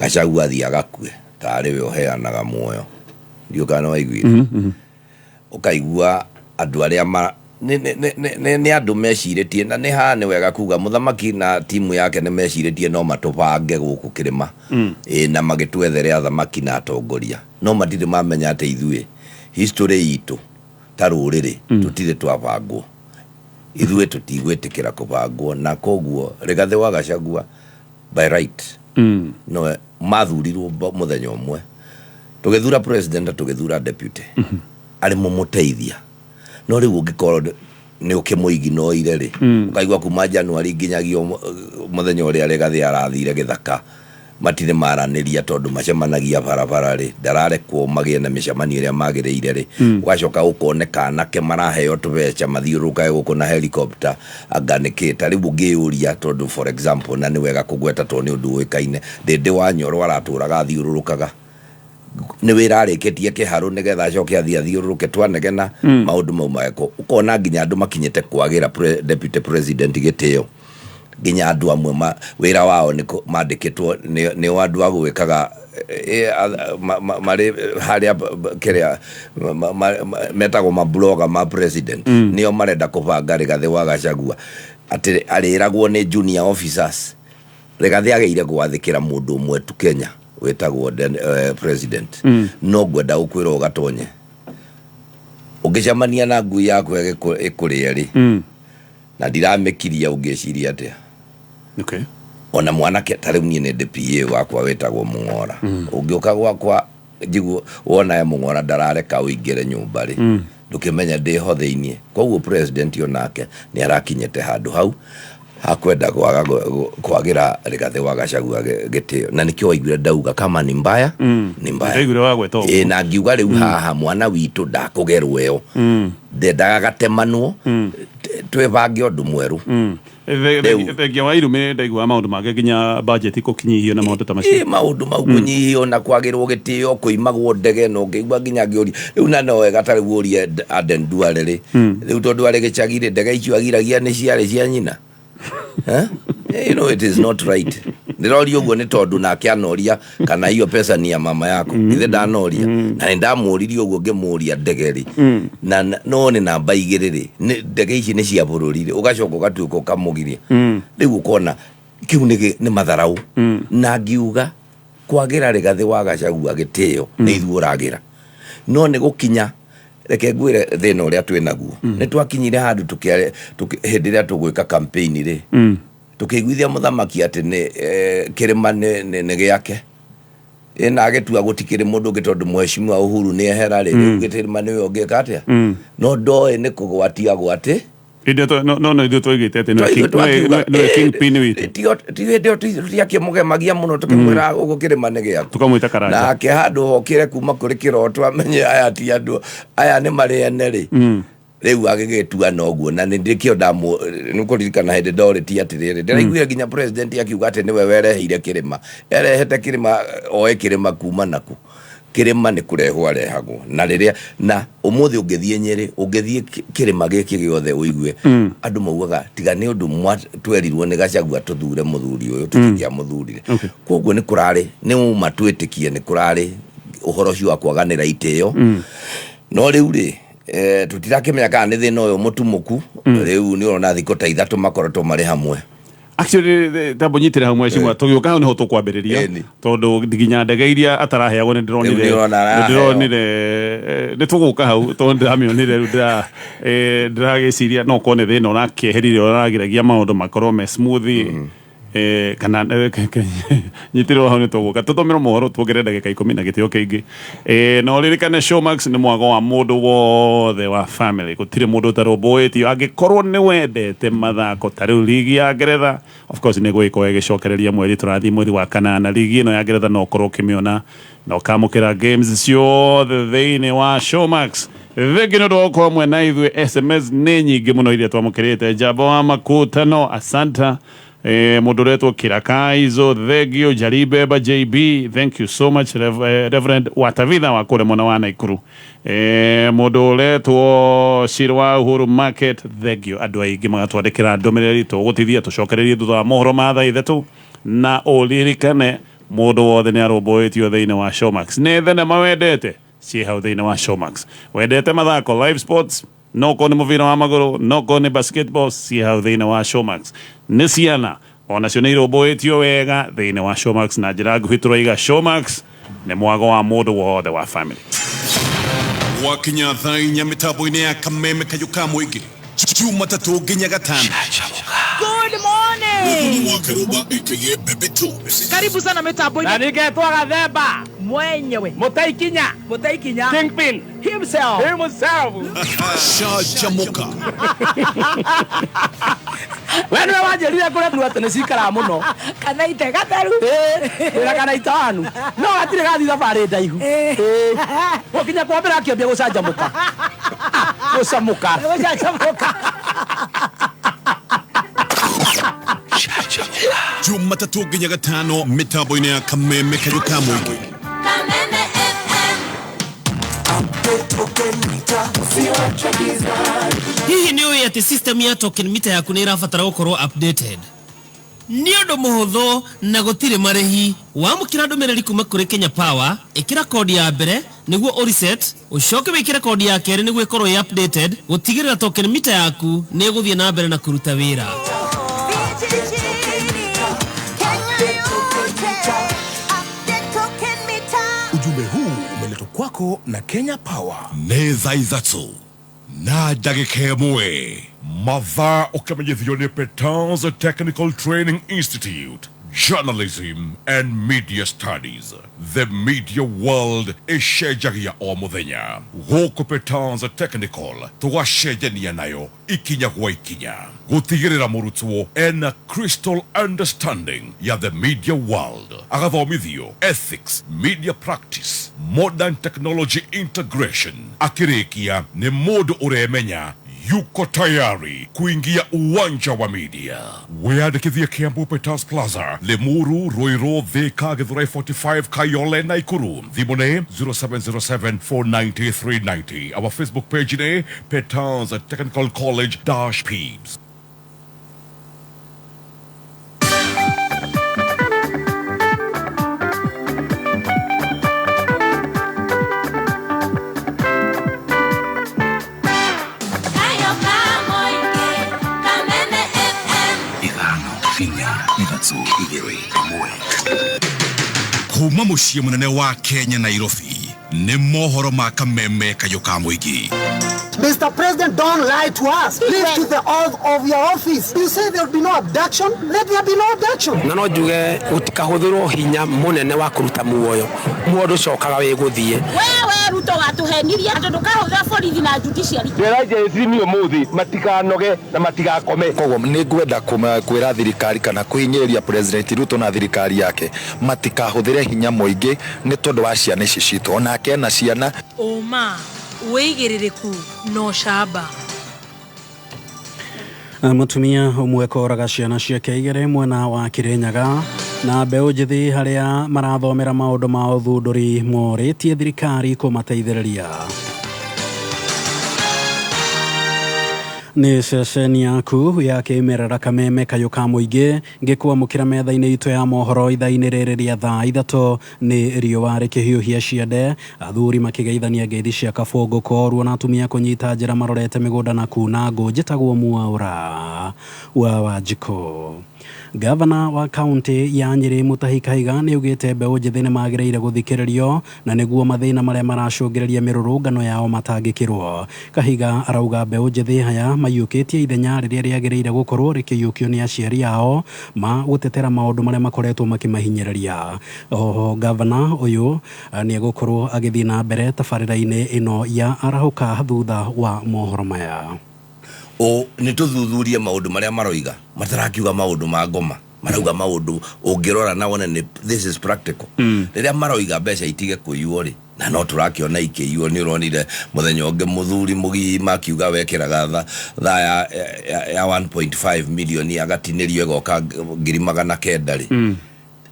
Gachagua athiĩ agakue tarĩ we ũheanaga muoyo. Ndiũ kana nĩ waiguire. Ũkaigua andũ arĩa ma nĩ andũ mecirĩtie, na nĩ haha nĩ wega kuga mũthamaki na timu yake nĩ mecirĩtie no matũbange gũkũ kĩrĩma, ĩ na magĩtwethere athamaki na atongoria, no matirĩ mamenya atĩ ithuĩ history itũ ta rũrĩrĩ tũtirĩ twabangwo. Ithuĩ tũtigwĩtĩkĩra kũbangwo, na koguo Rigathĩ wa Gachagua by right no mathurirwo mũthenya ũmwe tũgĩthura president na tũgĩthura deputy arĩ mũmũteithia. No rĩu ũngĩkorwo nĩ ũkĩmũiginoire rĩ, ũkaigua kuma January nginyagia mũthenya ũrĩa Rigathĩ arathire gĩthaka matirĩ maranĩria, tondũ macemanagia barabara rĩ, ndararekwo magĩe na mĩcemanio ĩrĩa magĩrĩire rĩ. Ũgacoka ũkoneka anake maraheo tũbeca mathiũrũrũkage gũkũ na helicopter, anga nĩkĩ. Ta rĩu ũngĩyũria, tondũ for example, na nĩ wega kũgweta tondũ nĩ ũndũ ũĩkaine, Ndĩndĩ wa Nyoro aratũraga athiũrũrũkaga, nĩ wĩra arĩkĩtie kĩharũ nĩgetha acoke athiĩ athiũrũrũke twanegena. Maũndũ mau magekwo, ũkona nginya andũ makinyĩte kwagĩra deputy president gĩtĩo, nginya andũ amwe wĩra wao nĩ mandĩkĩtwo nĩ andũ a gwĩkaga marĩ harĩa kĩrĩa metagwo mabloga ma president, nĩo marenda kũbanga Rigathĩ wa Gachagua atĩ arĩragwo nĩ junior officers. Rigathĩ agĩire gwathĩkĩra mũndũ ũmwe tu Kenya wĩtagwo president. No ngwenda gũkwĩra ũgatonye ũngĩcemania na ngui yaku ĩkũrĩe rĩ, na ndiramĩkiria, ũngĩciria atĩa? Ona mwanake ta rĩu niĩ nĩ ndĩ PA wakwa wĩtagwo Mũng'ora. Ũngĩũka gwakwa njiguo wona e Mũng'ora ndarareka ũingĩre nyũmba rĩ, ndũkĩmenya ndĩho thĩiniĩ. Koguo president onake nĩ arakinyĩte handũ hau hakwenda kwaga kwagĩra Rigathĩ wa Gachagua gĩtĩo, na nĩkĩo waiguire ndauga kama ni mbaya ni mbaya. Ndaiguire wagweta ũguo. Ĩ, na ngiuga rĩu haha mwana witũ ndakũgerwo ĩyo, ndendaga gatemanwo, twĩbange ũndũ mwerũ. Rĩu. Thengia wa irumi, ndaigua maũndũ mangĩ, nginya budget gũkinyihio na maũndũ ta macio. Ĩ, maũndũ mau, kũnyihio na kwagĩrwo gĩtĩo, kũimagwo ndege, na ũngĩigua nginya ngĩũria rĩu, na no wega ta rĩu ũrie Aden Duale rĩ, rĩu tondũ arĩ gĩcagi rĩ, ndege icio agiragia nĩ ciarĩ cia nyina? Eh? You know it is not right. Ndĩroria ũguo nĩ tondũ nake anoria kana hiyo pesa ni ya mama yako. Ithe ndanoria na nĩ ndamũririe ũguo, ngĩmũria ndege rĩ, na no nĩ namba 2 rĩ, ndege ici nĩ cia bũrũri rĩ, ũgacoka ũgatuĩka ũkamũgiria. Rĩu ũkona kĩu nĩ matharau, na ngiuga kwagĩra Rigathĩ wa Gachagua gĩtĩo nĩ ithuĩ ũragĩra. No nĩ gũkinya, reke ngwĩre thĩna ũrĩa twĩ naguo, nĩ twakinyire handũ hĩndĩ ĩrĩa tũgwĩka campaign rĩ, tũkĩiguithia mũthamaki atĩ nĩ kĩrĩma nĩ gĩake, ĩ na agĩtua gũtikĩrĩ mũndũ ũngĩ, tondũ mheshimiwa Uhuru nĩ ehera rĩ, rĩu gĩtĩrĩma nĩwe ũngĩka atĩa, no ndoĩ nĩ kũgwatia gwatĩ. Hĩndĩ ĩyo no ithuĩ twaigĩte atĩ nĩwe kingpin witũ. Ti hĩndĩ ĩyo tũtiakĩmũgemagia mũno, tũkĩmwĩra gũkũ kĩrĩma nĩ gĩaku. Tũkamwĩta Karanja. Nake handũ hokĩre kuma kũrĩ kĩroto amenye aya ti andũ aya nĩ marĩ ene rĩ, rĩu agĩgĩtua noguo, na nĩ ndĩkĩo nĩ kũririkana hĩndĩ ndorĩtie atĩrĩrĩ, ndĩraiguire nginya president akiuga atĩ nĩwe wereheire kĩrĩma, erehete kĩrĩma, oe kĩrĩma kuma naku? Kĩrĩma nĩ kũrehwo arehagwo, na rĩrĩa na ũmũthĩ ũngĩthiĩ Nyĩrĩ, ũngĩthiĩ kĩrĩma gĩkĩ gĩothe, ũigue andũ maugaga tiga nĩ ũndũ twerirwo nĩ Gachagua tũthure mũthuri ũyũ, tũtingĩamũthurire. Koguo nĩ kũrarĩ nĩ uma twĩtĩkie nĩ kũrarĩ ũhoro ũcio wa kwaganĩra itĩo, no rĩu rĩ, tũtirakĩmenya kana nĩ thĩna ũyũ mũtumũku. Rĩu nĩ ũrona thikũ ta 3 makoretwo marĩ hamwe. Actually tambo nyitire hau mheshimiwa, tũgĩũka hau nĩho tũkwambĩrĩria, tondũ nginya ndege iria ataraheagwo nĩ ndĩronire, nĩ ndĩronire, nĩ tũgũka hau tondũ ndĩramĩonire rĩu ndĩragĩciria no korwo nĩ thĩna ũrakĩeherire ũragiragia maũndũ makorwo me smooth, kana nyitĩrĩrwo hau nĩ tũgũka tũtũmĩrwo mohoro tuongerere ndagĩka 10 na gĩtĩo kĩingĩ. Na ũririkane Showmax nĩ mwago wa mũndũ wothe wa family, gũtirĩ mũndũ ũtarũmbũĩtio. Angĩkorwo nĩ wendete mathako ta rĩu ligi ya Ngeretha, of course nĩ gũgĩkorwo ĩgĩcokereria mweri tũrathiĩ mweri wa kanana, ligi ĩno ya Ngeretha no ũkorwo ũkĩmĩona na ũkamũkĩra games ciothe thĩinĩ wa Showmax. Thengi nĩ ũndũ wa gũkorwo mwena ithuĩ, SMS nĩ nyingĩ mũno iria twamũkĩrĩte. Njamba wa makutano asanta, mũndũ ũretwo Kirakaizo, thengio Jaribeba JB, thank you so much. Reverend Watavitha wa kũrĩa mwena wa Naikuru, mũndũ ũretwo Ciro wa Uhuru Market, thengio. Andũ aingĩ magatwandĩkĩra ndũmĩrĩri, tũgũtithia tũcokererie thutha wa mohoro ma thaa 3, na ũririkane mũndũ wothe nĩ arũmbũĩtio thĩinĩ wa Showmax. Nĩ thenema wendete, ciĩ hau thĩinĩ wa Showmax. Wendete mathako, live sports, no korwo nĩ mũbira wa magũrũ, no korwo nĩ basketball, ciĩ hau thĩinĩ wa Showmax. Nĩ ciana onacio nĩ irũmbũĩtio wega thĩinĩ wa Showmax. Na njĩra nguhĩ tũroiga Showmax nĩ mwago wa mũndũ wothe wa family. Gwakinya thaa 4 mĩtambo-inĩ ya Kameme Kayũ ka Mũingĩ, Jumatatũ nginya Gatano. Good morning. Karibu sana mitambo-inĩ. Na ningetwa Gathemba mwenyewe. Mutaikinya. Mutaikinya. Kingpin himself. Himself. Shajamuka. We nĩwe wanjĩrire kũrĩa tu atĩ nĩ cikaraga mũno. Kana ite gatheru. Wĩra kana itanu. No gatirĩ gathiĩ thabarĩ ndaihu. Gũkinya kwa mbere akĩambia gũcanjamũka. Gũcamũka. Gũcanjamũka. Jumatatũ nginya Gatano mĩtambo-inĩ ya Kameme Kayũ ka Mũingĩ. Kameme FM. Hihi nĩ ũĩ atĩ system ya token meter yaku nĩ ĩrabatara gũkorwo updated? Nĩ ũndũ mũhũthũ na gũtirĩ marĩhi. Wamũkĩra ndũmĩrĩri kuma kũrĩ Kenya Power, ĩkĩra kodi ya mbere nĩguo ũreset, ũcoke wĩkĩre kodi ya kerĩ nĩguo ĩkorwo ĩ updated, gũtigĩrĩra token meter yaku nĩ ĩgũthiĩ na mbere na kũruta wĩra. Ujumbe huu umeletwa kwako na Kenya Power. Nĩ thaa 3 na ndagĩka 1, mathaa ũkĩmenyithio nĩ Petans Technical Training Institute, Journalism and Media Studies. The media world ĩcenjagia o mũthenya. Gũkũ Petans Technical tũgacenjania nayo ikinya gwa ikinya, gũtigĩrĩra mũrutwo ena crystal understanding ya the media world, agathomithio ethics, media practice, modern technology integration. Akĩrĩkia nĩ mũndũ ũremenya yuko tayari kuingia uwanja wa media. Wĩyandĩkithie Kiambu Peters Plaza, Limuru, Ruiru, Thika, Githurai 45, Kayole, Naikuru. Thimũ nĩ 0707 490 390. Our Facebook page nĩ Peters Technical College dash Peeps. Kayo ka Mũingĩ. Kameme FM. 5 4 3 2 1. Kuma mũciĩ mũnene wa Kenya Nairobi, nĩ mohoro ma Kameme Kayũ ka Mũingĩ. Mr. President, don't lie to us. Live to the oath of your office. You say there will be no abduction. Let there be no abduction. Na no njuge gũtikahũthĩrwo hinya mũnene wa kũruta muoyo, muoyo ndũcokaga wĩ gũthiĩ. Wewe Ruto watuhenirie atĩ ndũkahũthĩra borithi na judiciary. Ndĩra JSC nĩ ũmũthĩ matikanoge na matigakome. Koguo nĩ ngwenda kwĩra thirikari kana kũhinyĩrĩria President Ruto na thirikari yake matikahũthĩre hinya mũingĩ nĩ tondũ wa ciana ici citũ, onake ena ciana. Ũma, wĩigĩrĩrĩku na ũcamba. Mũtumia ũmwe koraga ciana ciake 2 mwena wa Kirinyaga, na mbeũ njĩthĩ harĩa marathomera maũndũ ma ũthundũri morĩtie thirikari kũmateithĩrĩria. Nĩ ceceni yaku ya kĩmerera Kameme Kayũ ka Mũingĩ ngĩkwamũkĩra metha-inĩ itũ ya mohoro ithaa-inĩ rĩrĩ rĩa thaa 3. Nĩ riũa rĩkĩhiũhia ciande, athuri makĩgeithania ngeithi cia kabũngũ koruo na atumia kũnyita njĩra marorete mĩgũnda na kuna ngũ. Njĩtagwo Mwaũra wa Wanjikũ. Gavana wa kaunti ya Nyeri Mutahi Kahiga nĩ augĩte mbeũ njĩthĩ nĩ magĩrĩire gũthikĩrĩrio na nĩguo mathĩna marĩa maracũngĩrĩria mĩrũrũngano yao matangĩkĩrwo. Kahiga arauga mbeũ njĩthĩ aya maiyũkĩtie ithenya rĩrĩa rĩagĩrĩire gũkorwo rĩkĩiyũkio nĩ aciari ao ma gũtetera maũndũ marĩa makoretwo makĩmahinyĩrĩria. Oho gavana ũyũ nĩ egũkorwo agĩthiĩ na mbere tabarĩra-inĩ ĩno ya arahũka thutha wa mohoro maya. O nä tå thuthurie maå ndå marä a maroiga matarakiuga maå ndå ma ngoma, marauga maå ndå å ngä rora na wone nĩ this is practical. Rĩrĩa maroiga mbeca itige kũiywo rĩ, na no tũrakĩona ikĩiywo. Nĩ ũronire mũthenya ũngĩ mũthuri mũgima akiuga wekĩraga tha ya 1.5 milioni agatinĩrio ĩgoka 900,000 rĩ.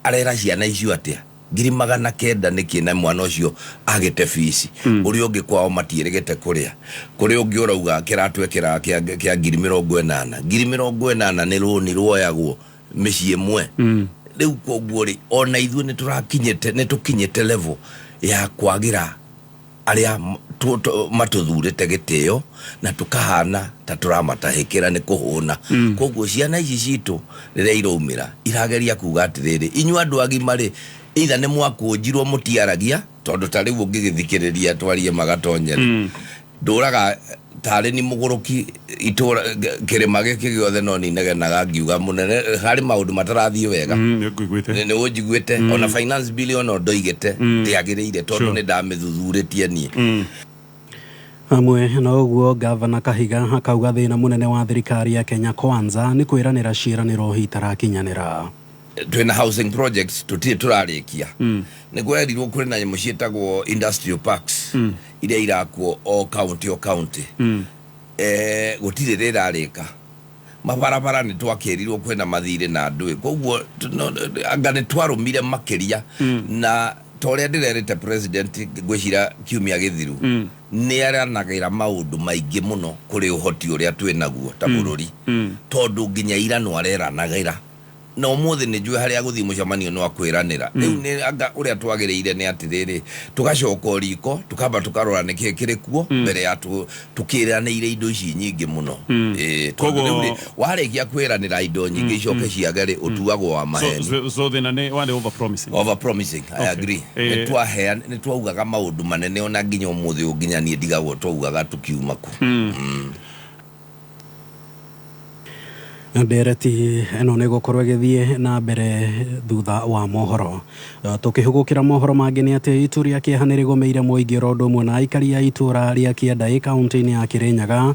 Arera ciana icio atĩa 900,000 nĩkĩ na mwana ũcio agĩte bici? Ũrĩa ũngĩ kwao matiĩrĩgĩte kũrĩa. Kũrĩ ũngĩ ũrauga kĩratũ ekĩraga kĩa 80,000. 80,000 nĩ rũni ruoyagwo mĩciĩ ĩmwe. Rĩu koguo rĩ, ona ithuĩ nĩ tũrakinyĩte, nĩ tũkinyĩte level ya kwagĩra arĩa matũthurĩte gĩtĩo na tũkahana ta tũramatahĩkĩra nĩ kũhũna. Koguo ciana ici citũ rĩrĩa iraumĩra irageria kuga atĩrĩrĩ, inyuĩ andũ agima rĩ, either nĩ mwakũnjirwo mũtiaragia, tondũ ta rĩu ũngĩgĩthikĩrĩria twarie magatonye rĩ, ndũraga tarĩ ni mũgũrũki itũra kĩrĩma gĩkĩ gĩothe, no ninegenaga ngiuga mũnene harĩ maũndũ matarathiĩ wega. Nĩ nĩ ũnjiguĩte. Ona finance bill ona ndoigĩte ndĩagĩrĩire tondũ nĩ ndamĩthuthurĩtie niĩ. Hamwe na ũguo, gavana Kahiga akauga thĩna mũnene wa thirikari ya Kenya Kwanza nĩ kwĩranĩra ciĩranĩro itarakinyanĩra. Twĩna housing projects tũtirĩ tũrarĩkia. Nĩ kwerirwo kũrĩ na nyamũ ciĩtagwo industrial parks iria irakwo o county o county. Gũtirĩ rĩrarĩka. Mabarabara nĩ twakĩrirwo kwĩna mathirĩ na ndũĩ, koguo anga nĩ twarũmire makĩria. Na ta ũrĩa ndĩrerĩte president ngwĩciria kiumia gĩthiru, nĩ aranagĩra maũndũ maingĩ mũno kũrĩ ũhoti ũrĩa twĩ naguo ta bũrũri, tondũ nginya ira no areranagĩra na ũmũthĩ nĩ njũĩ harĩa gũthiĩ mũcemanio no akwĩranĩra. Rĩu nĩ anga ũrĩa twagĩrĩire nĩ atĩrĩrĩ, tũgacoka riko tũkamba tũkarora nĩkĩĩ kĩrĩ kuo mbere ya tũkĩranĩire indo ici nyingĩ mũno. Tondũ rĩu rĩ, warĩkia kwĩranĩra indo nyingĩ icoke ciage rĩ, ũtuagwo wa maheni. So thĩna nĩ warĩ over promising. Over promising, I agree. Nĩ twaugaga maũndũ manene, ona nginya ũmũthĩ ũyũ nginya niĩ ndigagwo twaugaga tũkiuma ku. Ndereti ĩno nĩ gũkorwo ĩgĩthiĩ na mbere thutha wa mohoro. Tũkĩhũgũkĩra mohoro mangĩ nĩ atĩ itu rĩa kĩeha nĩ rĩgũmĩire mũingĩ oro ũndũ ũmwe na aikari a itũra rĩa Kĩandaĩ kaunti-inĩ ya Kĩrĩnyaga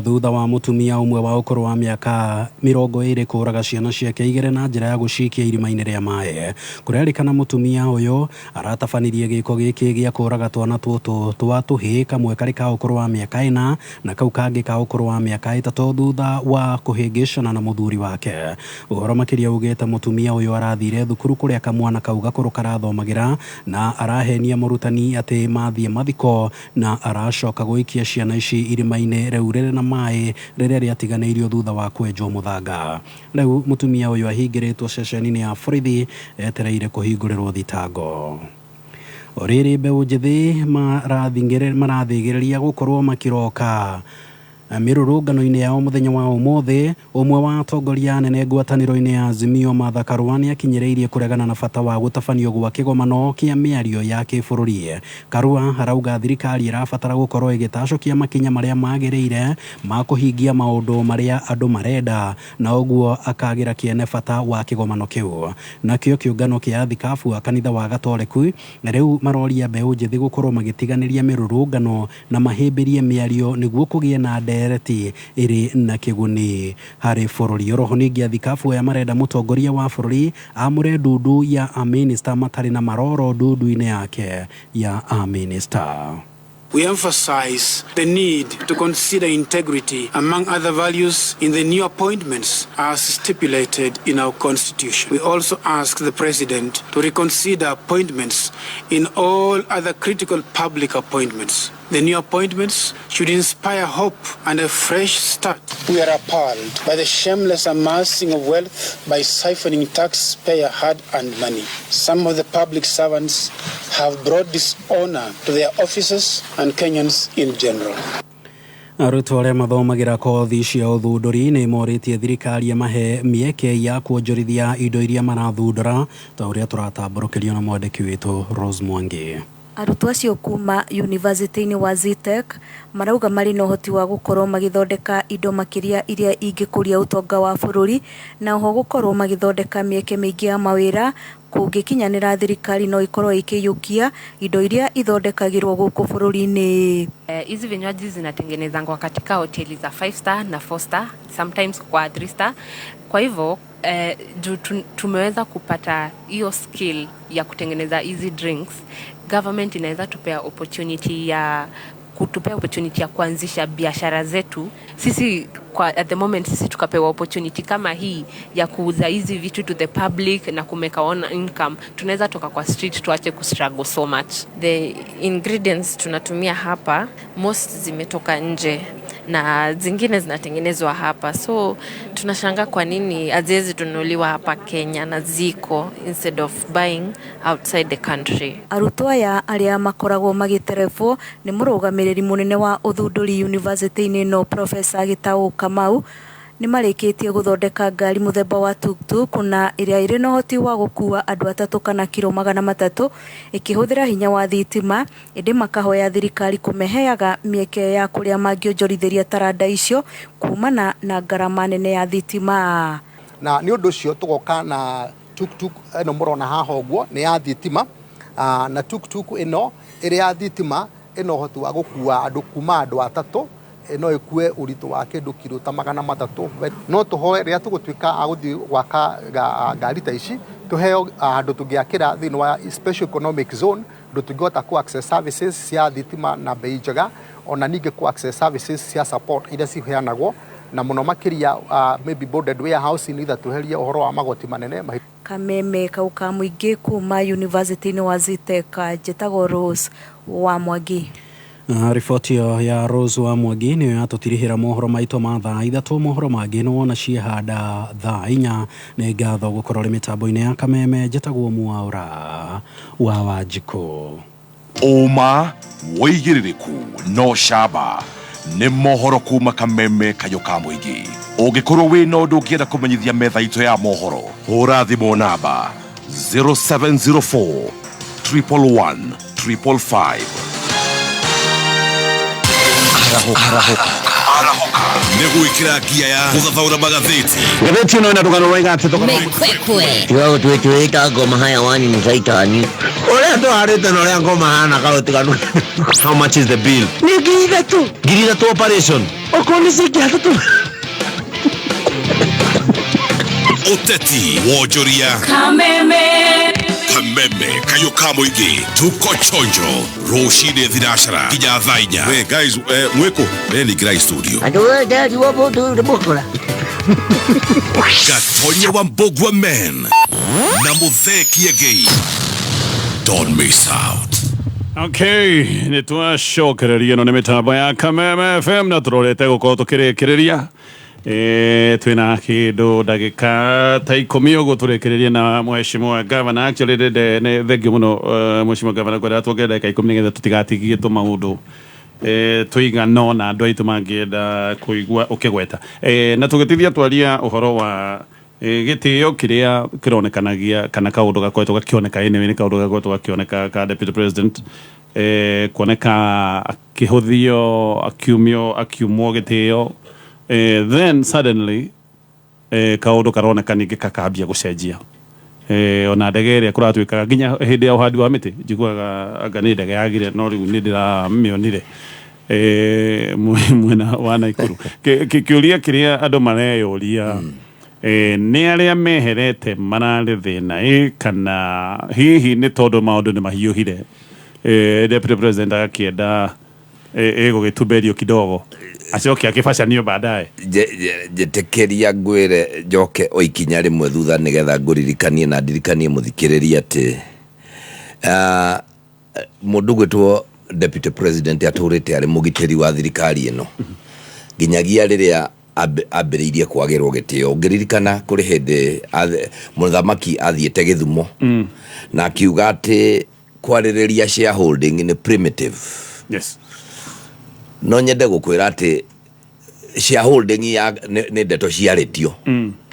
thutha wa mũtumia ũmwe wa ũkũrũ wa mĩaka 20 kũraga ciana ciake igĩrĩ na njĩra ya gũcikia irima-inĩ rĩa maĩ. Kũrerĩkana mũtumia ũyũ aratabanirie gĩko gĩkĩ gĩa kũraga twana tũtũ twa tũhĩĩ, kamwe karĩ ka ũkũrũ wa mĩaka 4 na kau kangĩ ka ũkũrũ wa mĩaka 3 thutha wa kũhĩngĩcana na mũthuri wake. Ũhoro makĩria ugĩte mũtumia ũyũ arathire thukuru kũrĩa kamwana kau gakũrũ karathomagĩra na arahenia mũrutani atĩ mathiĩ mathiko na aracoka gũikia ciana ici irima-inĩ rĩu rĩrĩ na maĩ rĩrĩa rĩatiganĩirio thutha wa kwenjwo mũthanga. Rĩu mũtumia ũyũ ahingĩrĩtwo ceceni-inĩ ya borithi etereire kũhingũrĩrwo thitango. O rĩrĩ, mbeũ njĩthĩ marathĩgĩrĩria gũkorwo makĩroka mĩrũrũngano-inĩ yao mũthenya wa ũmũthĩ. Ũmwe wa atongoria anene ngwatanĩro-inĩ ya Azimio Martha Karua nĩ akinyĩrĩirie kũregana na bata wa gũtabanio gwa kĩgomano kĩa mĩario ya kĩbũrũri. Karua arauga thirikari ĩrabatara gũkorwo ĩgĩtacũkia makinya marĩa magĩrĩire ma kũhingia maũndũ marĩa andũ marenda, na ũguo akagĩra kĩene bata wa kĩgomano kĩu. Nakĩo kĩũngano kĩa athikabu a kanitha wa Gatoleku rĩu maroria mbeũ njĩthĩ gũkorwo magĩtiganĩria mĩrũrũngano na mahĩmbĩrie mĩario nĩguo kũgĩe na ndereti ĩrĩ na kĩguni harĩ bũrũri. Oroho ningĩ athikabu aya marenda mũtongoria wa bũrũri amũre ndundu ya amĩnĩsta matarĩ na maroro ndundu-inĩ yake ya amĩnĩsta. We emphasize the need to consider integrity, among other values, in the new appointments as stipulated in our Constitution. We also ask the President to reconsider appointments in all other critical public appointments. The new appointments should inspire hope and a fresh start. We are appalled by the shameless amassing of wealth by siphoning taxpayer hard-earned money. Some of the public servants have brought dishonor to their offices and Kenyans in general. Arutwo arĩa mathomagĩra kothi cia ũthundũri nĩ morĩtie thirikari ĩmahe mĩeke ya kuonjorithia indo iria marathundũra ta ũrĩa tũratambũrũkĩrio na mwandĩki witũ Rose Mwangi. Arutwo acio kuma yunivasĩtĩ-inĩ wa Zetech marauga marĩ na ũhoti wa gũkorwo magĩthondeka indo makĩria iria ingĩkũria ũtonga wa bũrũri na oho gũkorwo magĩthondeka mĩeke mĩingĩ ya mawĩra kũngĩkinyanĩra thirikari no ĩkorwo ĩkĩiyũkia indo iria ithondekagĩrwo gũkũ bũrũri-inĩ. Hizi vinywaji zinatengenezangwa katika hoteli za 5 star na 4 star, sometimes kwa 3 star. Kwa hivyo juu tumeweza kupata hiyo skill ya kutengeneza hizi drinks, government inaweza tupea opportunity ya kutupea opportunity ya kuanzisha biashara zetu sisi. Kwa at the moment sisi tukapewa opportunity kama hii ya kuuza hizi vitu to the public na kumake our own income, tunaweza toka kwa street, tuache kustruggle so much. The ingredients tunatumia hapa most zimetoka nje na zingine zinatengenezwa hapa, so tunashangaa kwa nini haziwezi tununuliwa hapa Kenya na ziko, instead of buying outside the country. Arutwo aya arĩa makoragwo magĩterebwo nĩ mũrũgamĩrĩri mũnene wa ũthundũri yunivasĩtĩ-inĩ ĩno Professor Gĩtaũ Kamau nĩ marĩkĩtie gũthondeka ngari mũthemba wa tuktuk na ĩrĩa ĩrĩ na ũhoti wa gũkua andũ atatũ kana kiro 300 ĩkĩhũthĩra hinya wa thitima, ĩndĩ makahoya thirikari kũmeheaga mĩeke ya kũrĩa mangĩonjorithĩria taranda icio kumana na ngarama nene ya thitima. Na nĩ ũndũ ũcio tũgoka na tuktuk ĩno mũrona haha ũguo nĩ ya thitima, na tuktuk ĩno ĩrĩ ya thitima ĩna ũhoti wa gũkua andũ kuma andũ atatũ, no ĩkue ũritũ wa kĩndũ kiro ta 300. No tũhoe rĩrĩa tũgũtuĩka a gũthiĩ gwaka ngari ta ici tũheo handũ tũngĩakĩra thĩinĩ wa special economic zone, ũndũ tũngĩhota kũ access services cia thitima na bei njega, ona ningĩ kũ access services cia support iria ciheanagwo na mũno makĩria maybe bonded warehouse nĩgetha tweherie ũhoro wa magoti manene. Kameme kau ka mũingĩ kuma yunivasĩtĩ-inĩ wa Zetech, njĩtagwo Rose wa Mwangi. Riboti ĩyo ya Rose wa Mwangi nĩyo yatũtirihĩra mohoro maitũ ma thaa 3. Mohoro mangĩ nĩ wona ciehanda thaa 4. Nĩ ngatho gũkorwo rĩ mĩtambo-inĩ ya Kameme. Njĩtagwo Mwaũra wa Wanjikũ. Ũma wĩigĩrĩrĩku no camba nĩ mohoro kuma Kameme kayũ ka mũingĩ. Ũngĩkorwo wĩna ũndũ ũngĩenda kũmenyithia metha itũ ya mohoro, hũra thimũ namba 0704 111 555. Arahũka nĩ gwĩkĩra ngia ya gũthathaũra magathĩti. Ngathĩti ĩno ĩna rũgano rwaiga atĩ Tiga gũtwĩtwĩta ngoma hayawani nĩ caitani. Ũrĩa tũharĩte na ũrĩa ngoma hana kaũtiganu. How much is the bill? Nĩ 3,000. 3,000 operation. Okorwo nĩ ciringi 3. Ũteti wonjoria Kameme. Kameme kayũ ka mũingĩ tuko chonjo rũcinĩ thinacara nginya thaa 4. We guys, mwĩkũ ningĩrai studio. Andũ ndari wa mũndũ nĩ mũkora. Gatonye wa Mbogwa men na Muthee Kiengei. Don't miss out. Okay, nĩ twacokereria ĩno nĩ mĩtambo ya Kameme FM na tũrorete gũkorwo tũkĩrĩkĩrĩria twĩna kĩndũ ndagĩka ta 10 ũguo tũrĩkĩrĩrie na mheshimiwa gavana. Actually nĩ thengiũ mũno mheshimiwa gavana kwenda tuongerere ndagĩka 10 nĩgetha tũtigatigie tũmaũndũ tũigana ona andũ aitũ mangĩenda kũigua ũkĩgweta. Na tũgĩtithia twaria ũhoro wa gĩtĩo kĩrĩa kĩronekanagia kana kaũndũ gakoretwo gakĩoneka, anyway nĩ kaũndũ gakoretwo gakĩoneka ka deputy president kuoneka akĩhũthio, akiumio, akiumwo gĩtĩo, then suddenly kaũndũ karoneka ningĩ kakambia gũcenjia. Ona ndege ĩrĩa kũratuĩkaga nginya hĩndĩ ya ũhandi wa mĩtĩ njiguaga anga nĩ ndege yagire, no rĩu nĩ ndĩramĩonire mwena wa Naikuru. Kĩũria kĩrĩa andũ mareyũria nĩ arĩa meherete mararĩ thĩna kana hihi nĩ tondũ maũndũ nĩ mahiũhire, deputy president agakĩenda ĩgũgĩtumberio kidogo acoke akĩbacanio baadaye. Njĩtĩkĩria ngwĩre njoke o ikinya rĩmwe thutha nĩgetha ngũririkanie na ndirikanie mũthikĩrĩria atĩ mũndũ gwĩtwo deputy president atũrĩte arĩ mũgitĩri wa thirikari ĩno nginyagia rĩrĩa ambĩrĩirie kwagĩrwo gĩtĩo. Ũngĩririkana kũrĩ hĩndĩ mũthamaki athiĩte Gĩthumo na akiuga atĩ kwarĩrĩria shareholding nĩ primitive. Yes. No nyende gũkwĩra atĩ shareholding ya nĩ ndeto ciarĩtio,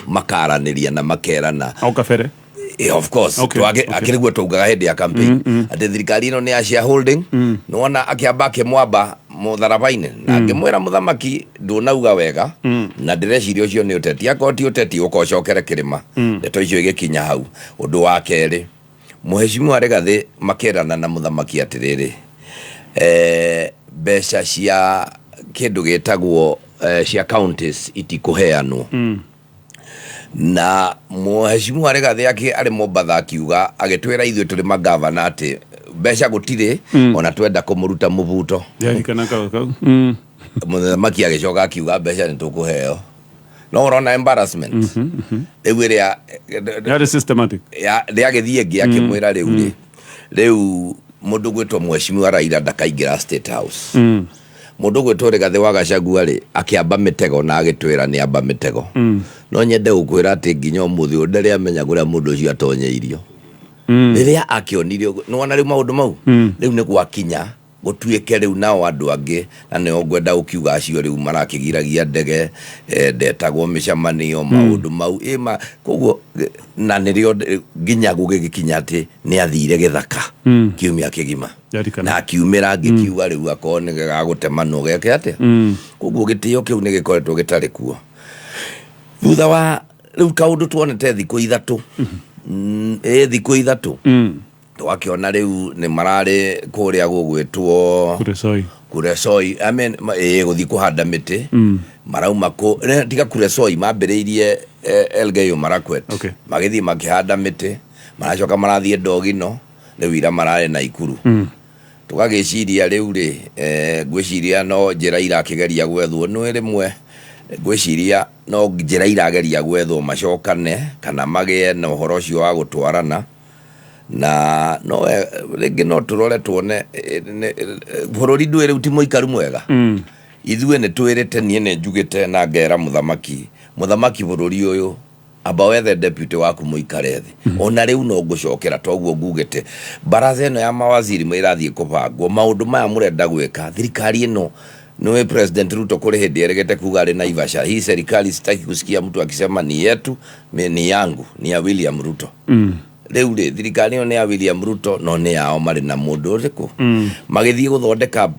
makaranĩria na makerana. Au kabere. Yeah, of course. Akĩrĩ guo twaugaga hĩndĩ ya campaign atĩ thirikari ĩno nĩ ya shareholding. Nĩwona akĩamba akĩmwamba mũtharaba-inĩ na ngĩmwĩra, "Mũthamaki, ndũnauga wega na ndĩreciria ũcio nĩ ũteti. Akorwo ti ũteti, ũkocokere kĩrĩma." Ndeto icio igĩkinya hau. Ũndũ wa kerĩ, mũhecimiwa Rigathĩ makerana na mũthamaki atĩrĩrĩ, mbeca cia kĩndũ gĩtagwo cia counties itikũheanwo. Na mũhecimiwa Rigathĩ arĩ Mombatha akiuga, agĩtwĩra ithuĩ tũrĩ magavana atĩ mbeca gũtirĩ, ona twenda kũmũruta mũbuto. Ndirikana kau. Mũthamaki agĩcoka akiuga mbeca nĩ tũkũheo, no ũrona embarrassment rĩu ĩrĩa Yarĩ systematic. Rĩagĩthiĩ ĩngĩ akĩmwĩra rĩu rĩ, rĩu mũndũ gwĩtwo mheshimiwa Raila ndakaingĩra State House. Mũndũ gwĩtwo Rigathĩ wa Gachagua rĩ, akĩamba mĩtego na agĩtwĩra nĩ amba mĩtego. No nyende gũkwĩra atĩ nginya ũmũthĩ ũyũ ndarĩ amenya kũrĩa mũndũ ũcio atonyeirio. Rĩrĩa akĩonire ũguo, nĩwona rĩu maũndũ mau, rĩu nĩ gwakinya gũtuĩke rĩu nao andũ angĩ, na nĩo ngwenda gũkiuga acio rĩu marakĩgiragia ndege, ndetagwo mĩcemanio, maũndũ mau ĩma koguo, na nĩrĩo nginya gũgĩgĩkinya atĩ nĩ athire gĩthaka kiumia kĩgima. Ndirikana. Na akiumĩra ngĩkiuga rĩu akorwo nĩ gagũtemanwo geke atĩa. Koguo gĩtĩo kĩu nĩ gĩkoretwo gĩtarĩ kuo thutha wa rĩu kaũndũ tuonete thikũ 3, ĩ thikũ 3 twakĩona rĩu nĩ mararĩ kũrĩa gũgwĩtwo Kuresoi. Kuresoi, I mean, ĩ gũthiĩ kũhanda mĩtĩ. Marauma kũ tiga Kuresoi, mambĩrĩirie Elgeyo Marakwet. Magĩthiĩ makĩhanda mĩtĩ, maracoka marathiĩ Ndogino, rĩu ira mararĩ Naikuru. Tũgagĩciria rĩu rĩ, ngwĩciria no njĩra irakĩgeria gwethwo, nĩ rĩmwe ngwĩciria no njĩra irageria gwethwo macokane kana magĩe na ũhoro ũcio wa gũtwarana, na no rĩngĩ no tũrore tuone, bũrũri ndũĩ rĩu ti mũikaru mwega. Ithuĩ nĩ twĩrĩte, niĩ nĩ njugĩte na ngera mũthamaki, "Mũthamaki, bũrũri ũyũ amba wethe deputy waku mũikare thĩ." Ona rĩu no ngũcokera toguo ngugĩte, baraza ĩno ya mawaziri ĩrathiĩ kũbangwo, maũndũ maya mũrenda gwĩka thirikari ĩno. Niwe President Ruto kũrĩ hĩndĩ erĩgĩte kuga arĩ Naivasha, "Hii serikali sitaki kusikia mtu akisema ni yetu, ni yangu, ni ya William Ruto." Rĩu rĩ, thirikari ĩyo nĩ ya William Ruto, no nĩ yao marĩ na mũndũ ũrĩkũ? Magĩthiĩ gũthondeka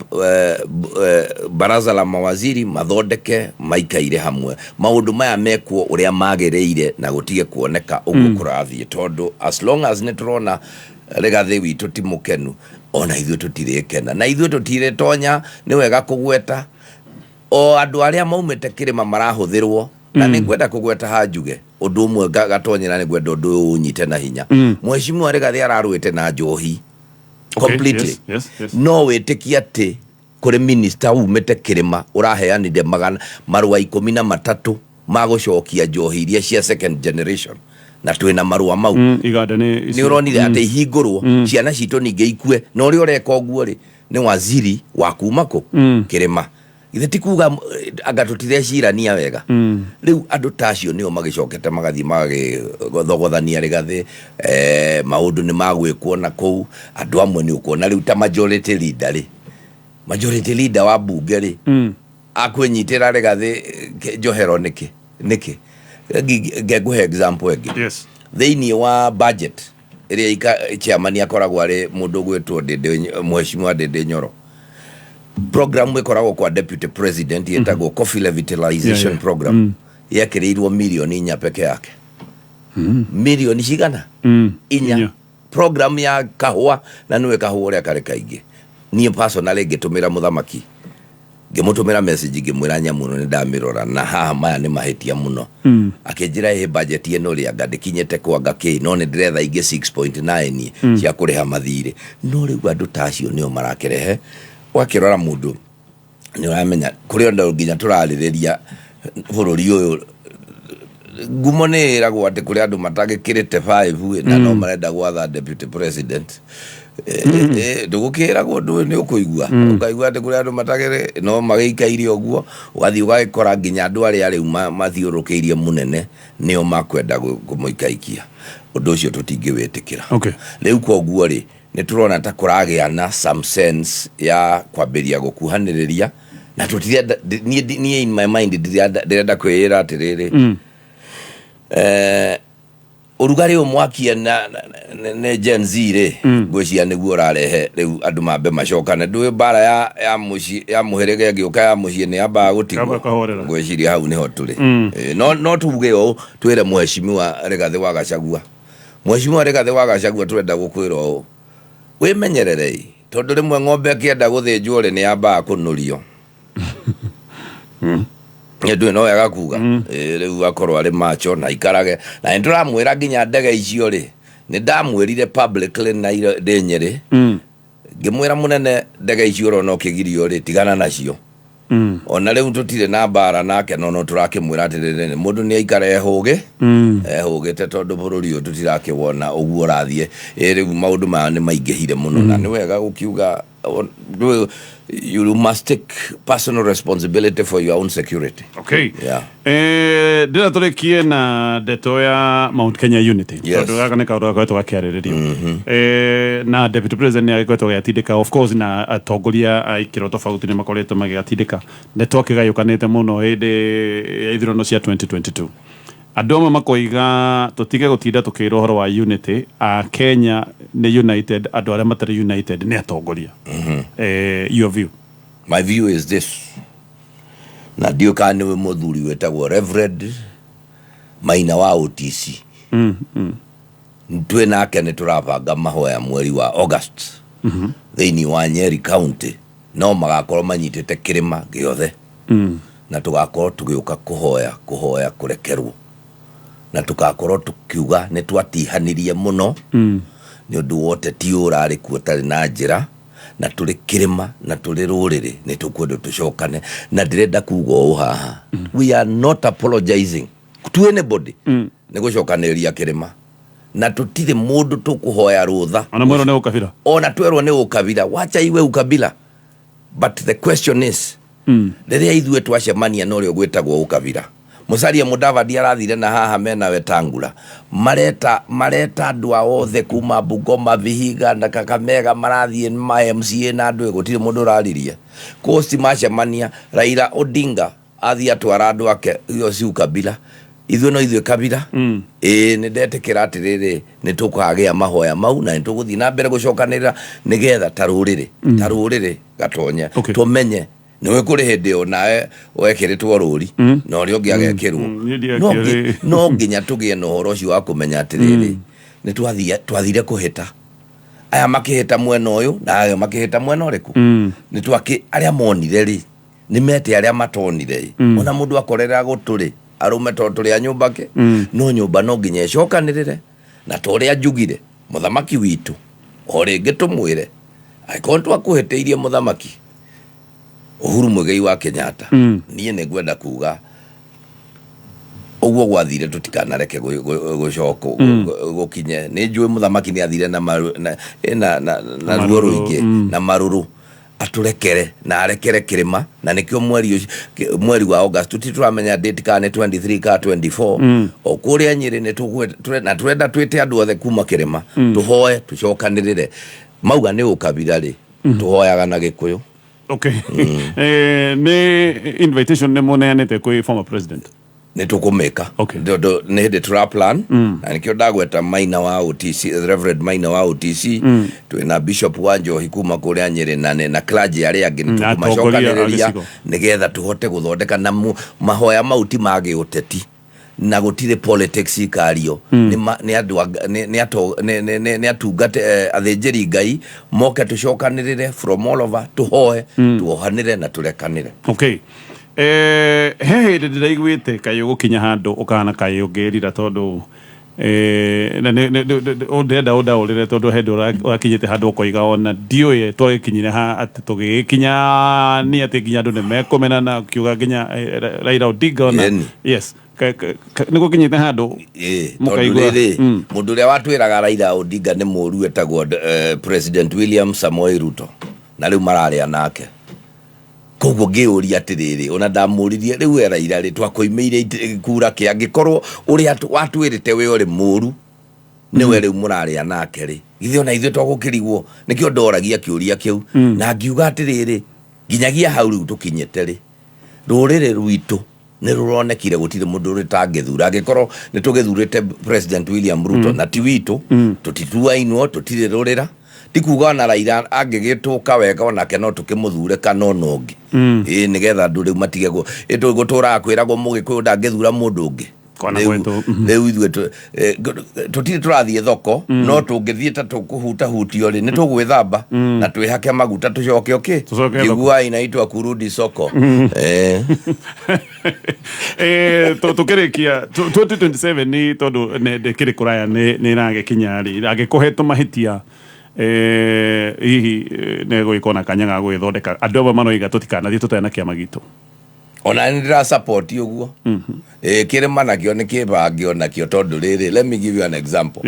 baraza la mawaziri, mathondeke maikaire hamwe, maũndũ maya mekwo ũrĩa magĩrĩire na gũtige kuoneka ũguo kũrathiĩ, tondũ as long as nĩ tũrona Rigathĩ witũ ti mũkenu, ona ithuĩ tũtirĩkena na ithuĩ tũtirĩtonya. Nĩ wega kũgweta o andũ arĩa maumĩte kĩrĩma marahũthĩrwo, na nĩ ngwenda kũgweta hanjuge ũndũ ũmwe gatonyera, nĩ ngwenda ũndũ ũyũ ũnyite na hinya. Mheshimiwa Rigathĩ ararũĩte na njohi completely. No wĩtĩkie atĩ kũrĩ minister umĩte kĩrĩma ũraheanire magana marũa 13 ma gũcokia njohi iria cia second generation, na twĩna marũa mau. Iganda nĩ Nĩ ũronire atĩ ihingũrwo, ciana citũ ningĩ ikue, na ũrĩa ũreka ũguo rĩ, nĩ waziri wa kuma kũ? Kĩrĩma. Ithe ti kuga anga tũtirecirania wega? Rĩu andũ ta acio nĩo magĩcokete magathiĩ magagĩthogothania Rĩgathĩ, maũndũ nĩ magwĩkwo na kũu. Andũ amwe nĩ ũkuona rĩu ta majority leader rĩ, majority leader wa mbunge rĩ, akwĩnyitĩra Rĩgathĩ njohero nĩkĩ? Nĩkĩ? Ngengũhe example ĩngĩ. Thĩinĩ wa budget ĩrĩa chairman akoragwo arĩ mũndũ ũgwĩtwo Ndĩndĩ, Mheshimiwa Ndĩndĩ Nyoro, program ĩkoragwo kwa deputy president ĩtagwo coffee revitalization program, yekĩrĩirwo mirioni 4 peke yake. Mirioni cigana? 4. 4. Program ya kahũa, na nĩwe kahũa ũrĩa karĩ kaingĩ. Niĩ personally ngĩtũmĩra mũthamaki, ngĩmũtũmĩra message, ngĩmwĩra nyamũ ĩno nĩ ndamĩrora na haha maya nĩ mahĩtia mũno. Akĩnjĩra ĩ budget ĩno rĩ, anga ndĩkinyĩte kwanga kĩ, no nĩ ndĩretha ingĩ 6.9 cia kũrĩha mathirĩ. No rĩu andũ ta acio nĩo marakĩrehe, ũgakĩrora mũndũ nĩ ũramenya kũrĩ andũ nginya tũrarĩrĩria bũrũri ũyũ. Ngumo nĩ ĩragwo atĩ kũrĩ andũ matagĩkĩrĩte 5 na no marenda gwatha deputy president. Ndũgũkĩragwo ũndũ ũyũ nĩ ũkũigua, ũkaigua atĩ kũrĩ andũ matagĩrĩ no magĩikaire ũguo, ũgathiĩ ũgagĩkora nginya andũ arĩa rĩu mathiũrũrũkĩirie mũnene nĩo makwenda kũmũikaikia. Ũndũ ũcio tũtingĩwĩtĩkĩra. Rĩu koguo rĩ, nĩ tũrona ta kũragĩa na some sense ya kwambĩria gũkuhanĩrĩria. Na tũtirenda niĩ in my mind ndĩrenda kwĩĩra atĩrĩrĩ, ũrugarĩ ũyũ mwakie na nĩ Gen Z rĩ, ngwĩciria nĩguo ũrarehe rĩu andũ mambe macokane. Ndũĩ mbara ya mũciĩ ya mũhĩrĩga ĩngĩũka ya mũciĩ nĩ yambaga gũtigwo. Yamba kũhorera. Ngwĩciria hau nĩho tũrĩ. No tuge ũũ, twĩre mheshimiwa Rigathĩ wa Gachagua, mheshimiwa Rigathĩ wa Gachagua, tũrenda gũkwĩra ũũ, wĩmenyerere tondũ rĩmwe ng'ombe ĩkĩenda gũthĩnjwo rĩ, nĩ yambaga kũnũrio. Nĩ no wega kuga. Rĩu akorwo arĩ macho na ikarage na nĩ tũramwĩra nginya ndege icio rĩ, nĩ ndamwĩrire publicly na ndĩ Nyĩrĩ, ngĩmwĩra, mũnene, ndege icio ũrona ũkĩgirio rĩ, tigana nacio. Ona rĩu tũtirĩ na mbara nake, no tũrakĩmwĩra atĩrĩrĩ, mũndũ nĩ aikare ehũgĩ ehũgĩte tondũ bũrũri ũyũ tũtirakĩwona ũguo ũrathiĩ. Ĩ rĩu maũndũ maya nĩ maingĩhire mũno na nĩ wega gũkiuga you must take personal responsibility for your own security. Okay. Yeah. Ndĩra tũrĩkie na ndeto ya Mount Kenya Unity, Yes. tondũ gaka nĩ kaũndũ gakoretwo gakĩarĩrĩrio. Na deputy president nĩ agĩkoretwo agĩatindĩka, of course, na atongoria a ikĩro tofauti nĩ makoretwo magĩgatindĩka. Ndeto akĩgayũkanĩte mũno hĩndĩ ya ithurano cia 2022, andũ amwe makoiga tũtige gũtinda tũkĩrwo ũhoro wa unity, a Kenya nĩ united, andũ arĩa matarĩ united nĩ atongoria. Your view? My view is this, na ndiũ kana nĩwe mũthuri wĩtagwo Reverend Maina wa OTC. Twĩ nake nĩ tũrabanga mahoya mweri wa August thĩinĩ wa Nyeri County, no magakorwo manyitĩte kĩrĩma gĩothe, na tũgakorwo tũgĩũka kũhoya kũrekerwo, na tũgakorwo tũkiuga nĩ twatihanirie mũno nĩ ũndũ wa ũteti ũyũ ũrarĩ kuo ũtarĩ na njĩra, na tũrĩ kĩrĩma na tũrĩ rũrĩrĩ nĩ tũkwenda tũcokane. Na ndĩrenda kuga ũũ haha, we are not apologizing to anybody nĩ gũcokanĩrĩria kĩrĩma, na tũtirĩ mũndũ tũkũhoya rũtha. Ona mwĩrwo nĩ ũkabira? Ona twerwo nĩ ũkabira, wacha iwe ukabila, but the question is, rĩrĩa ithuĩ twacemania na ũrĩa ũgwĩtagwo ũkabira, Musalia Mudavadi arathire na haha mena Wetangula, mareta andũ a othe kuma Bungoma, Vihiga na Kakamega, marathiĩ ma MCA na andũ, gũtirĩ mũndũ ũraririe. Coast macemania, Raila Odinga athiĩ atwara andũ ake, iyo si ukabila, ithuĩ no ithuĩ kabira. Ĩĩ, nĩ ndetĩkĩra atĩrĩrĩ, nĩ tũkagĩa mahoya mau na nĩ tũgũthiĩ na mbere gũcokanĩrĩra nĩgetha ta rũrĩrĩ, ta rũrĩrĩ gatonye, tũmenye nĩwe kũrĩ hĩndĩ o nawe wekĩrĩtwo rũri na ũrĩa ũngĩ agekĩrwo. Niĩ No ndiakĩrĩ. No nginya tũgĩe na ũhoro ũcio wa kũmenya atĩrĩrĩ, nĩ twathire kũhĩta, aya makĩhĩta mwena ũyũ na aya makĩhĩta mwena ũrĩkũ. Nĩ twakĩ arĩa monire rĩ, nĩ mete arĩa matonire ĩ. Ona mũndũ akorera gũtũ rĩ, arũme tondũ tũrĩ a nyũmba kĩ, no nyũmba no nginya ĩcokanĩrĩre, na ta ũrĩa njugire mũthamaki witũ, o rĩngĩ tũmwĩre, angĩkorwo nĩ twakũhĩtĩirie, mũthamaki Uhuru Muigai wa Kenyatta, niĩ nĩ ngwenda kuga ũguo gwathire tũtikanareke gũcoko gũkinye. Nĩ njũĩ mũthamaki nĩ athire na na ruo Marũrũ, rũingĩ na marũrũ, atũrekere na arekere kĩrĩma, na nĩkĩo mweri ũcio, mweri wa August, tũti tũramenya date kana nĩ 23 kana 24, o kũrĩa Nyĩrĩ nĩ na tũrenda twĩte andũ othe kuma kĩrĩma, tũhoe tũcokanĩrĩre. Mauga nĩ ũkabira rĩ, tũhoyaga na Gĩkũyũ. Okay. Nĩ invitation nĩ mũneanĩte kwĩ former president? Nĩ tũkũmĩka tondũ nĩ hĩndĩ tũra plan, na nĩkĩo ndagweta Maina wa OTC, Reverend Maina wa OTC, twĩna Bishop wa Njohi kuma kũrĩa Nyĩrĩ na clergy arĩa angĩ, nĩ Na atongoria a tũkũmacokanĩrĩria gĩcigo. nĩgetha tũhote gũthondeka na mahoya mau ti ma gĩũteti na gũtirĩ politics ikario. Nĩ andũ nĩ nĩ atungate, athĩnjĩri Ngai moke, tũcokanĩrĩre from all over, tũhoe, tuohanĩre na tũrekanĩre. Okay. He hĩndĩ ndĩraiguĩte kaĩ ũgũkinya handũ ũkahana kaĩ ũngĩrira, tondũ na ndĩrenda ũndaũrĩre, tondũ he hĩndĩ ũrakinyĩte handũ ũkoiga ona ndiũĩ twagĩkinyire ha atĩ tũgĩgĩkinya nĩ atĩ nginya andũ nĩ mekũmenana, ũkiuga nginya Raila Odinga ona Ĩni. Yes, nĩ gũkinyĩte handũ tondũ mũkaigua rĩrĩ, mũndũ ũrĩa watwĩraga Raila Odinga nĩ mũru etagwo President William Samoei Ruto, na rĩu mararĩa nake. Koguo ngĩũria atĩrĩrĩ, ona ndamũririe rĩu we Raila rĩ, twakũimĩire kura kĩ angĩkorwo ũrĩa watwĩrĩte we ũrĩ mũru nĩwe rĩu mũrarĩa nake rĩ, githĩ ona ithuĩ twagũkĩrigwo? Nĩkĩo ndoragia kĩũria kĩu, na ngiuga atĩrĩrĩ, Nginyagia hau rĩu tũkinyĩte rĩ, rũrĩrĩ rwitũ nĩ rũronekire gũtirĩ mũndũ rĩtangĩthura angĩkorwo nĩ tũgĩthurĩte President William Ruto na ti witũ, tũtituainwo, tũtirĩ rũrĩra. Ti kuga ona Raila angĩgĩtũka wega onake no tũkĩmũthure kana ona ũngĩ. Ĩĩ, nĩgetha andũ rĩu matige gũtũraga kwĩragwo mũgĩkũyũ ndangĩthura mũndũ ũngĩ. Kwana Rĩu- gwetwo, Rĩu ithuĩ tũtirĩ tũrathiĩ thoko, no tũngĩthiĩ ta tũkũhutahutio rĩ, nĩ tũgwĩthamba na twĩhake maguta tũcoke ũkĩ Tũcoke thoko. Iguai inaitwa kurudi soko. Tũkĩrĩkia 2027 nĩ tondũ ndĩkĩrĩ kũraya, nĩ ĩragĩkinya rĩ, angĩkũhetwo mahĩtia, hihi nĩ gũgĩkorwo na kanya ga gũgĩthondeka? Andũ amwe maroiga tũtikanathiĩ tũtarĩ na kĩama gitũ. Ona nĩ ndĩra support ũguo. Kĩrĩma nakĩo nĩ kĩbange onakĩo, tondũ rĩrĩ, let me give you an example.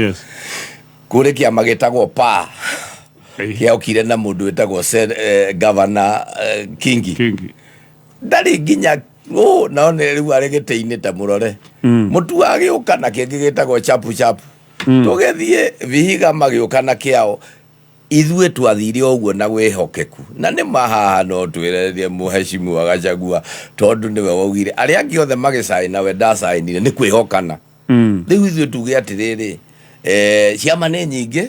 Kũrĩ kĩama gĩtagwo PA kĩokire na mũndũ wĩtagwo Governor Kingi. Kingi Ndarĩ nginya ũ nao nĩ rĩu arĩ gĩtĩ-inĩ ta mũrore. Mũtu agĩũka na kĩngĩ gĩtagwo Chapu Chapu. Tũgĩthiĩ Vihiga magĩũka na kĩao. Ithuĩ twathire ũguo na wĩhokeku, na nĩ mahaha no twĩrerie mũhecimu wa Gachagua, tondũ nĩwe waugire arĩa angĩ othe magĩcaina, we ndacainire, nĩ kwĩhokana. Rĩu ithuĩ tuge atĩrĩrĩ, ciama nĩ nyingĩ,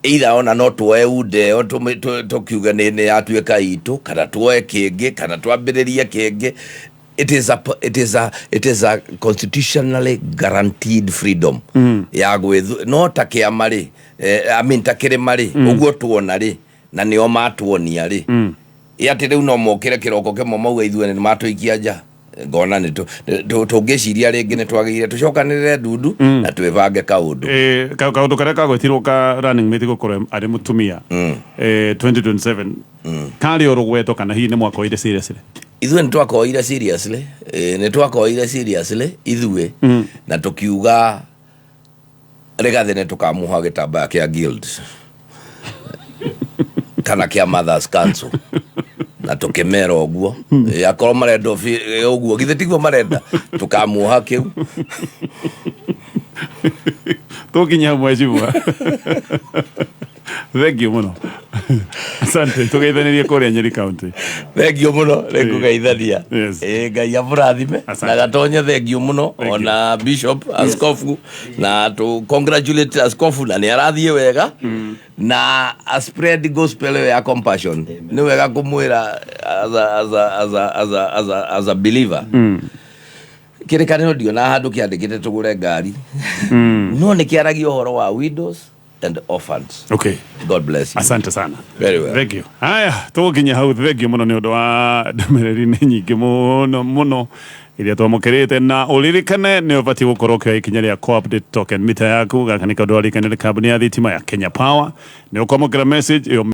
either ona no tuoe UDA ĩyo tũkiuge nĩ yatuĩka itũ, kana tuoe kĩngĩ, kana twambĩrĩrie kĩngĩ. It is a constitutionally guaranteed freedom ya gwĩthu no ta kĩama rĩ, I mean, ta kĩrĩma rĩ, ũguo tuona rĩ, na nĩo matuonia rĩ, ĩ atĩ rĩu no mokĩre kĩroko kĩmwe mauga ithuĩ nĩ matũikia nja. Ngona nĩ tũngĩciria rĩngĩ nĩ twagĩrĩire tũcokanĩrĩre ndundu na twĩbange kaũndũ. Kaũndũ karĩa kagwetirwo ka running mate gũkorwo arĩ mũtumia, 2027 karĩ o rũgweto kana hihi nĩ mwakoire seriously? Ithuĩ nĩ twakoire seriously, nĩ twakoire seriously ithuĩ, na tũkiuga Rigathĩ nĩ tũkamũha gĩtambaya kĩa guild kana kĩa Mothers Council, na tũkĩmera ũguo. Akorwo marenda ũguo, githĩ tiguo marenda, tũkamuoha kĩu. Tũkinya mheshimiwa, thank you mũno, asante, tũgeithanĩrie kũrĩa Nyeri County. Thengio mũno, nĩ ngũgeithania. Ngai amũrathime. Na Gatonye, thengio mũno, ona bishop, askofu, na tũ congratulate askofu na nĩ arathiĩ wega na a spread gospel ĩyo ya compassion. Nĩ wega kũmwĩra as a believer, kĩrĩkanĩro ndiona handũ kĩandĩkĩte tũgũre ngari, no nĩ kĩaragia ũhoro wa widows and orphans. God bless you. Asante sana. Very well. Thank you. Haya, tũgũkinya hau. Thank you mũno nĩ ũndũ wa ndũmĩrĩri, nĩ nyingĩ mũno mũno iria twamũkĩrĩte, na ũririkane nĩ ũbatiĩ gũkorwo ũkĩoya ikinya rĩa co-update token mita yaku. Gaka nĩ kaũndũ warikane nĩ kambuni ya thitima ya Kenya Power. Nĩ ũkwamũkĩra message ĩyo.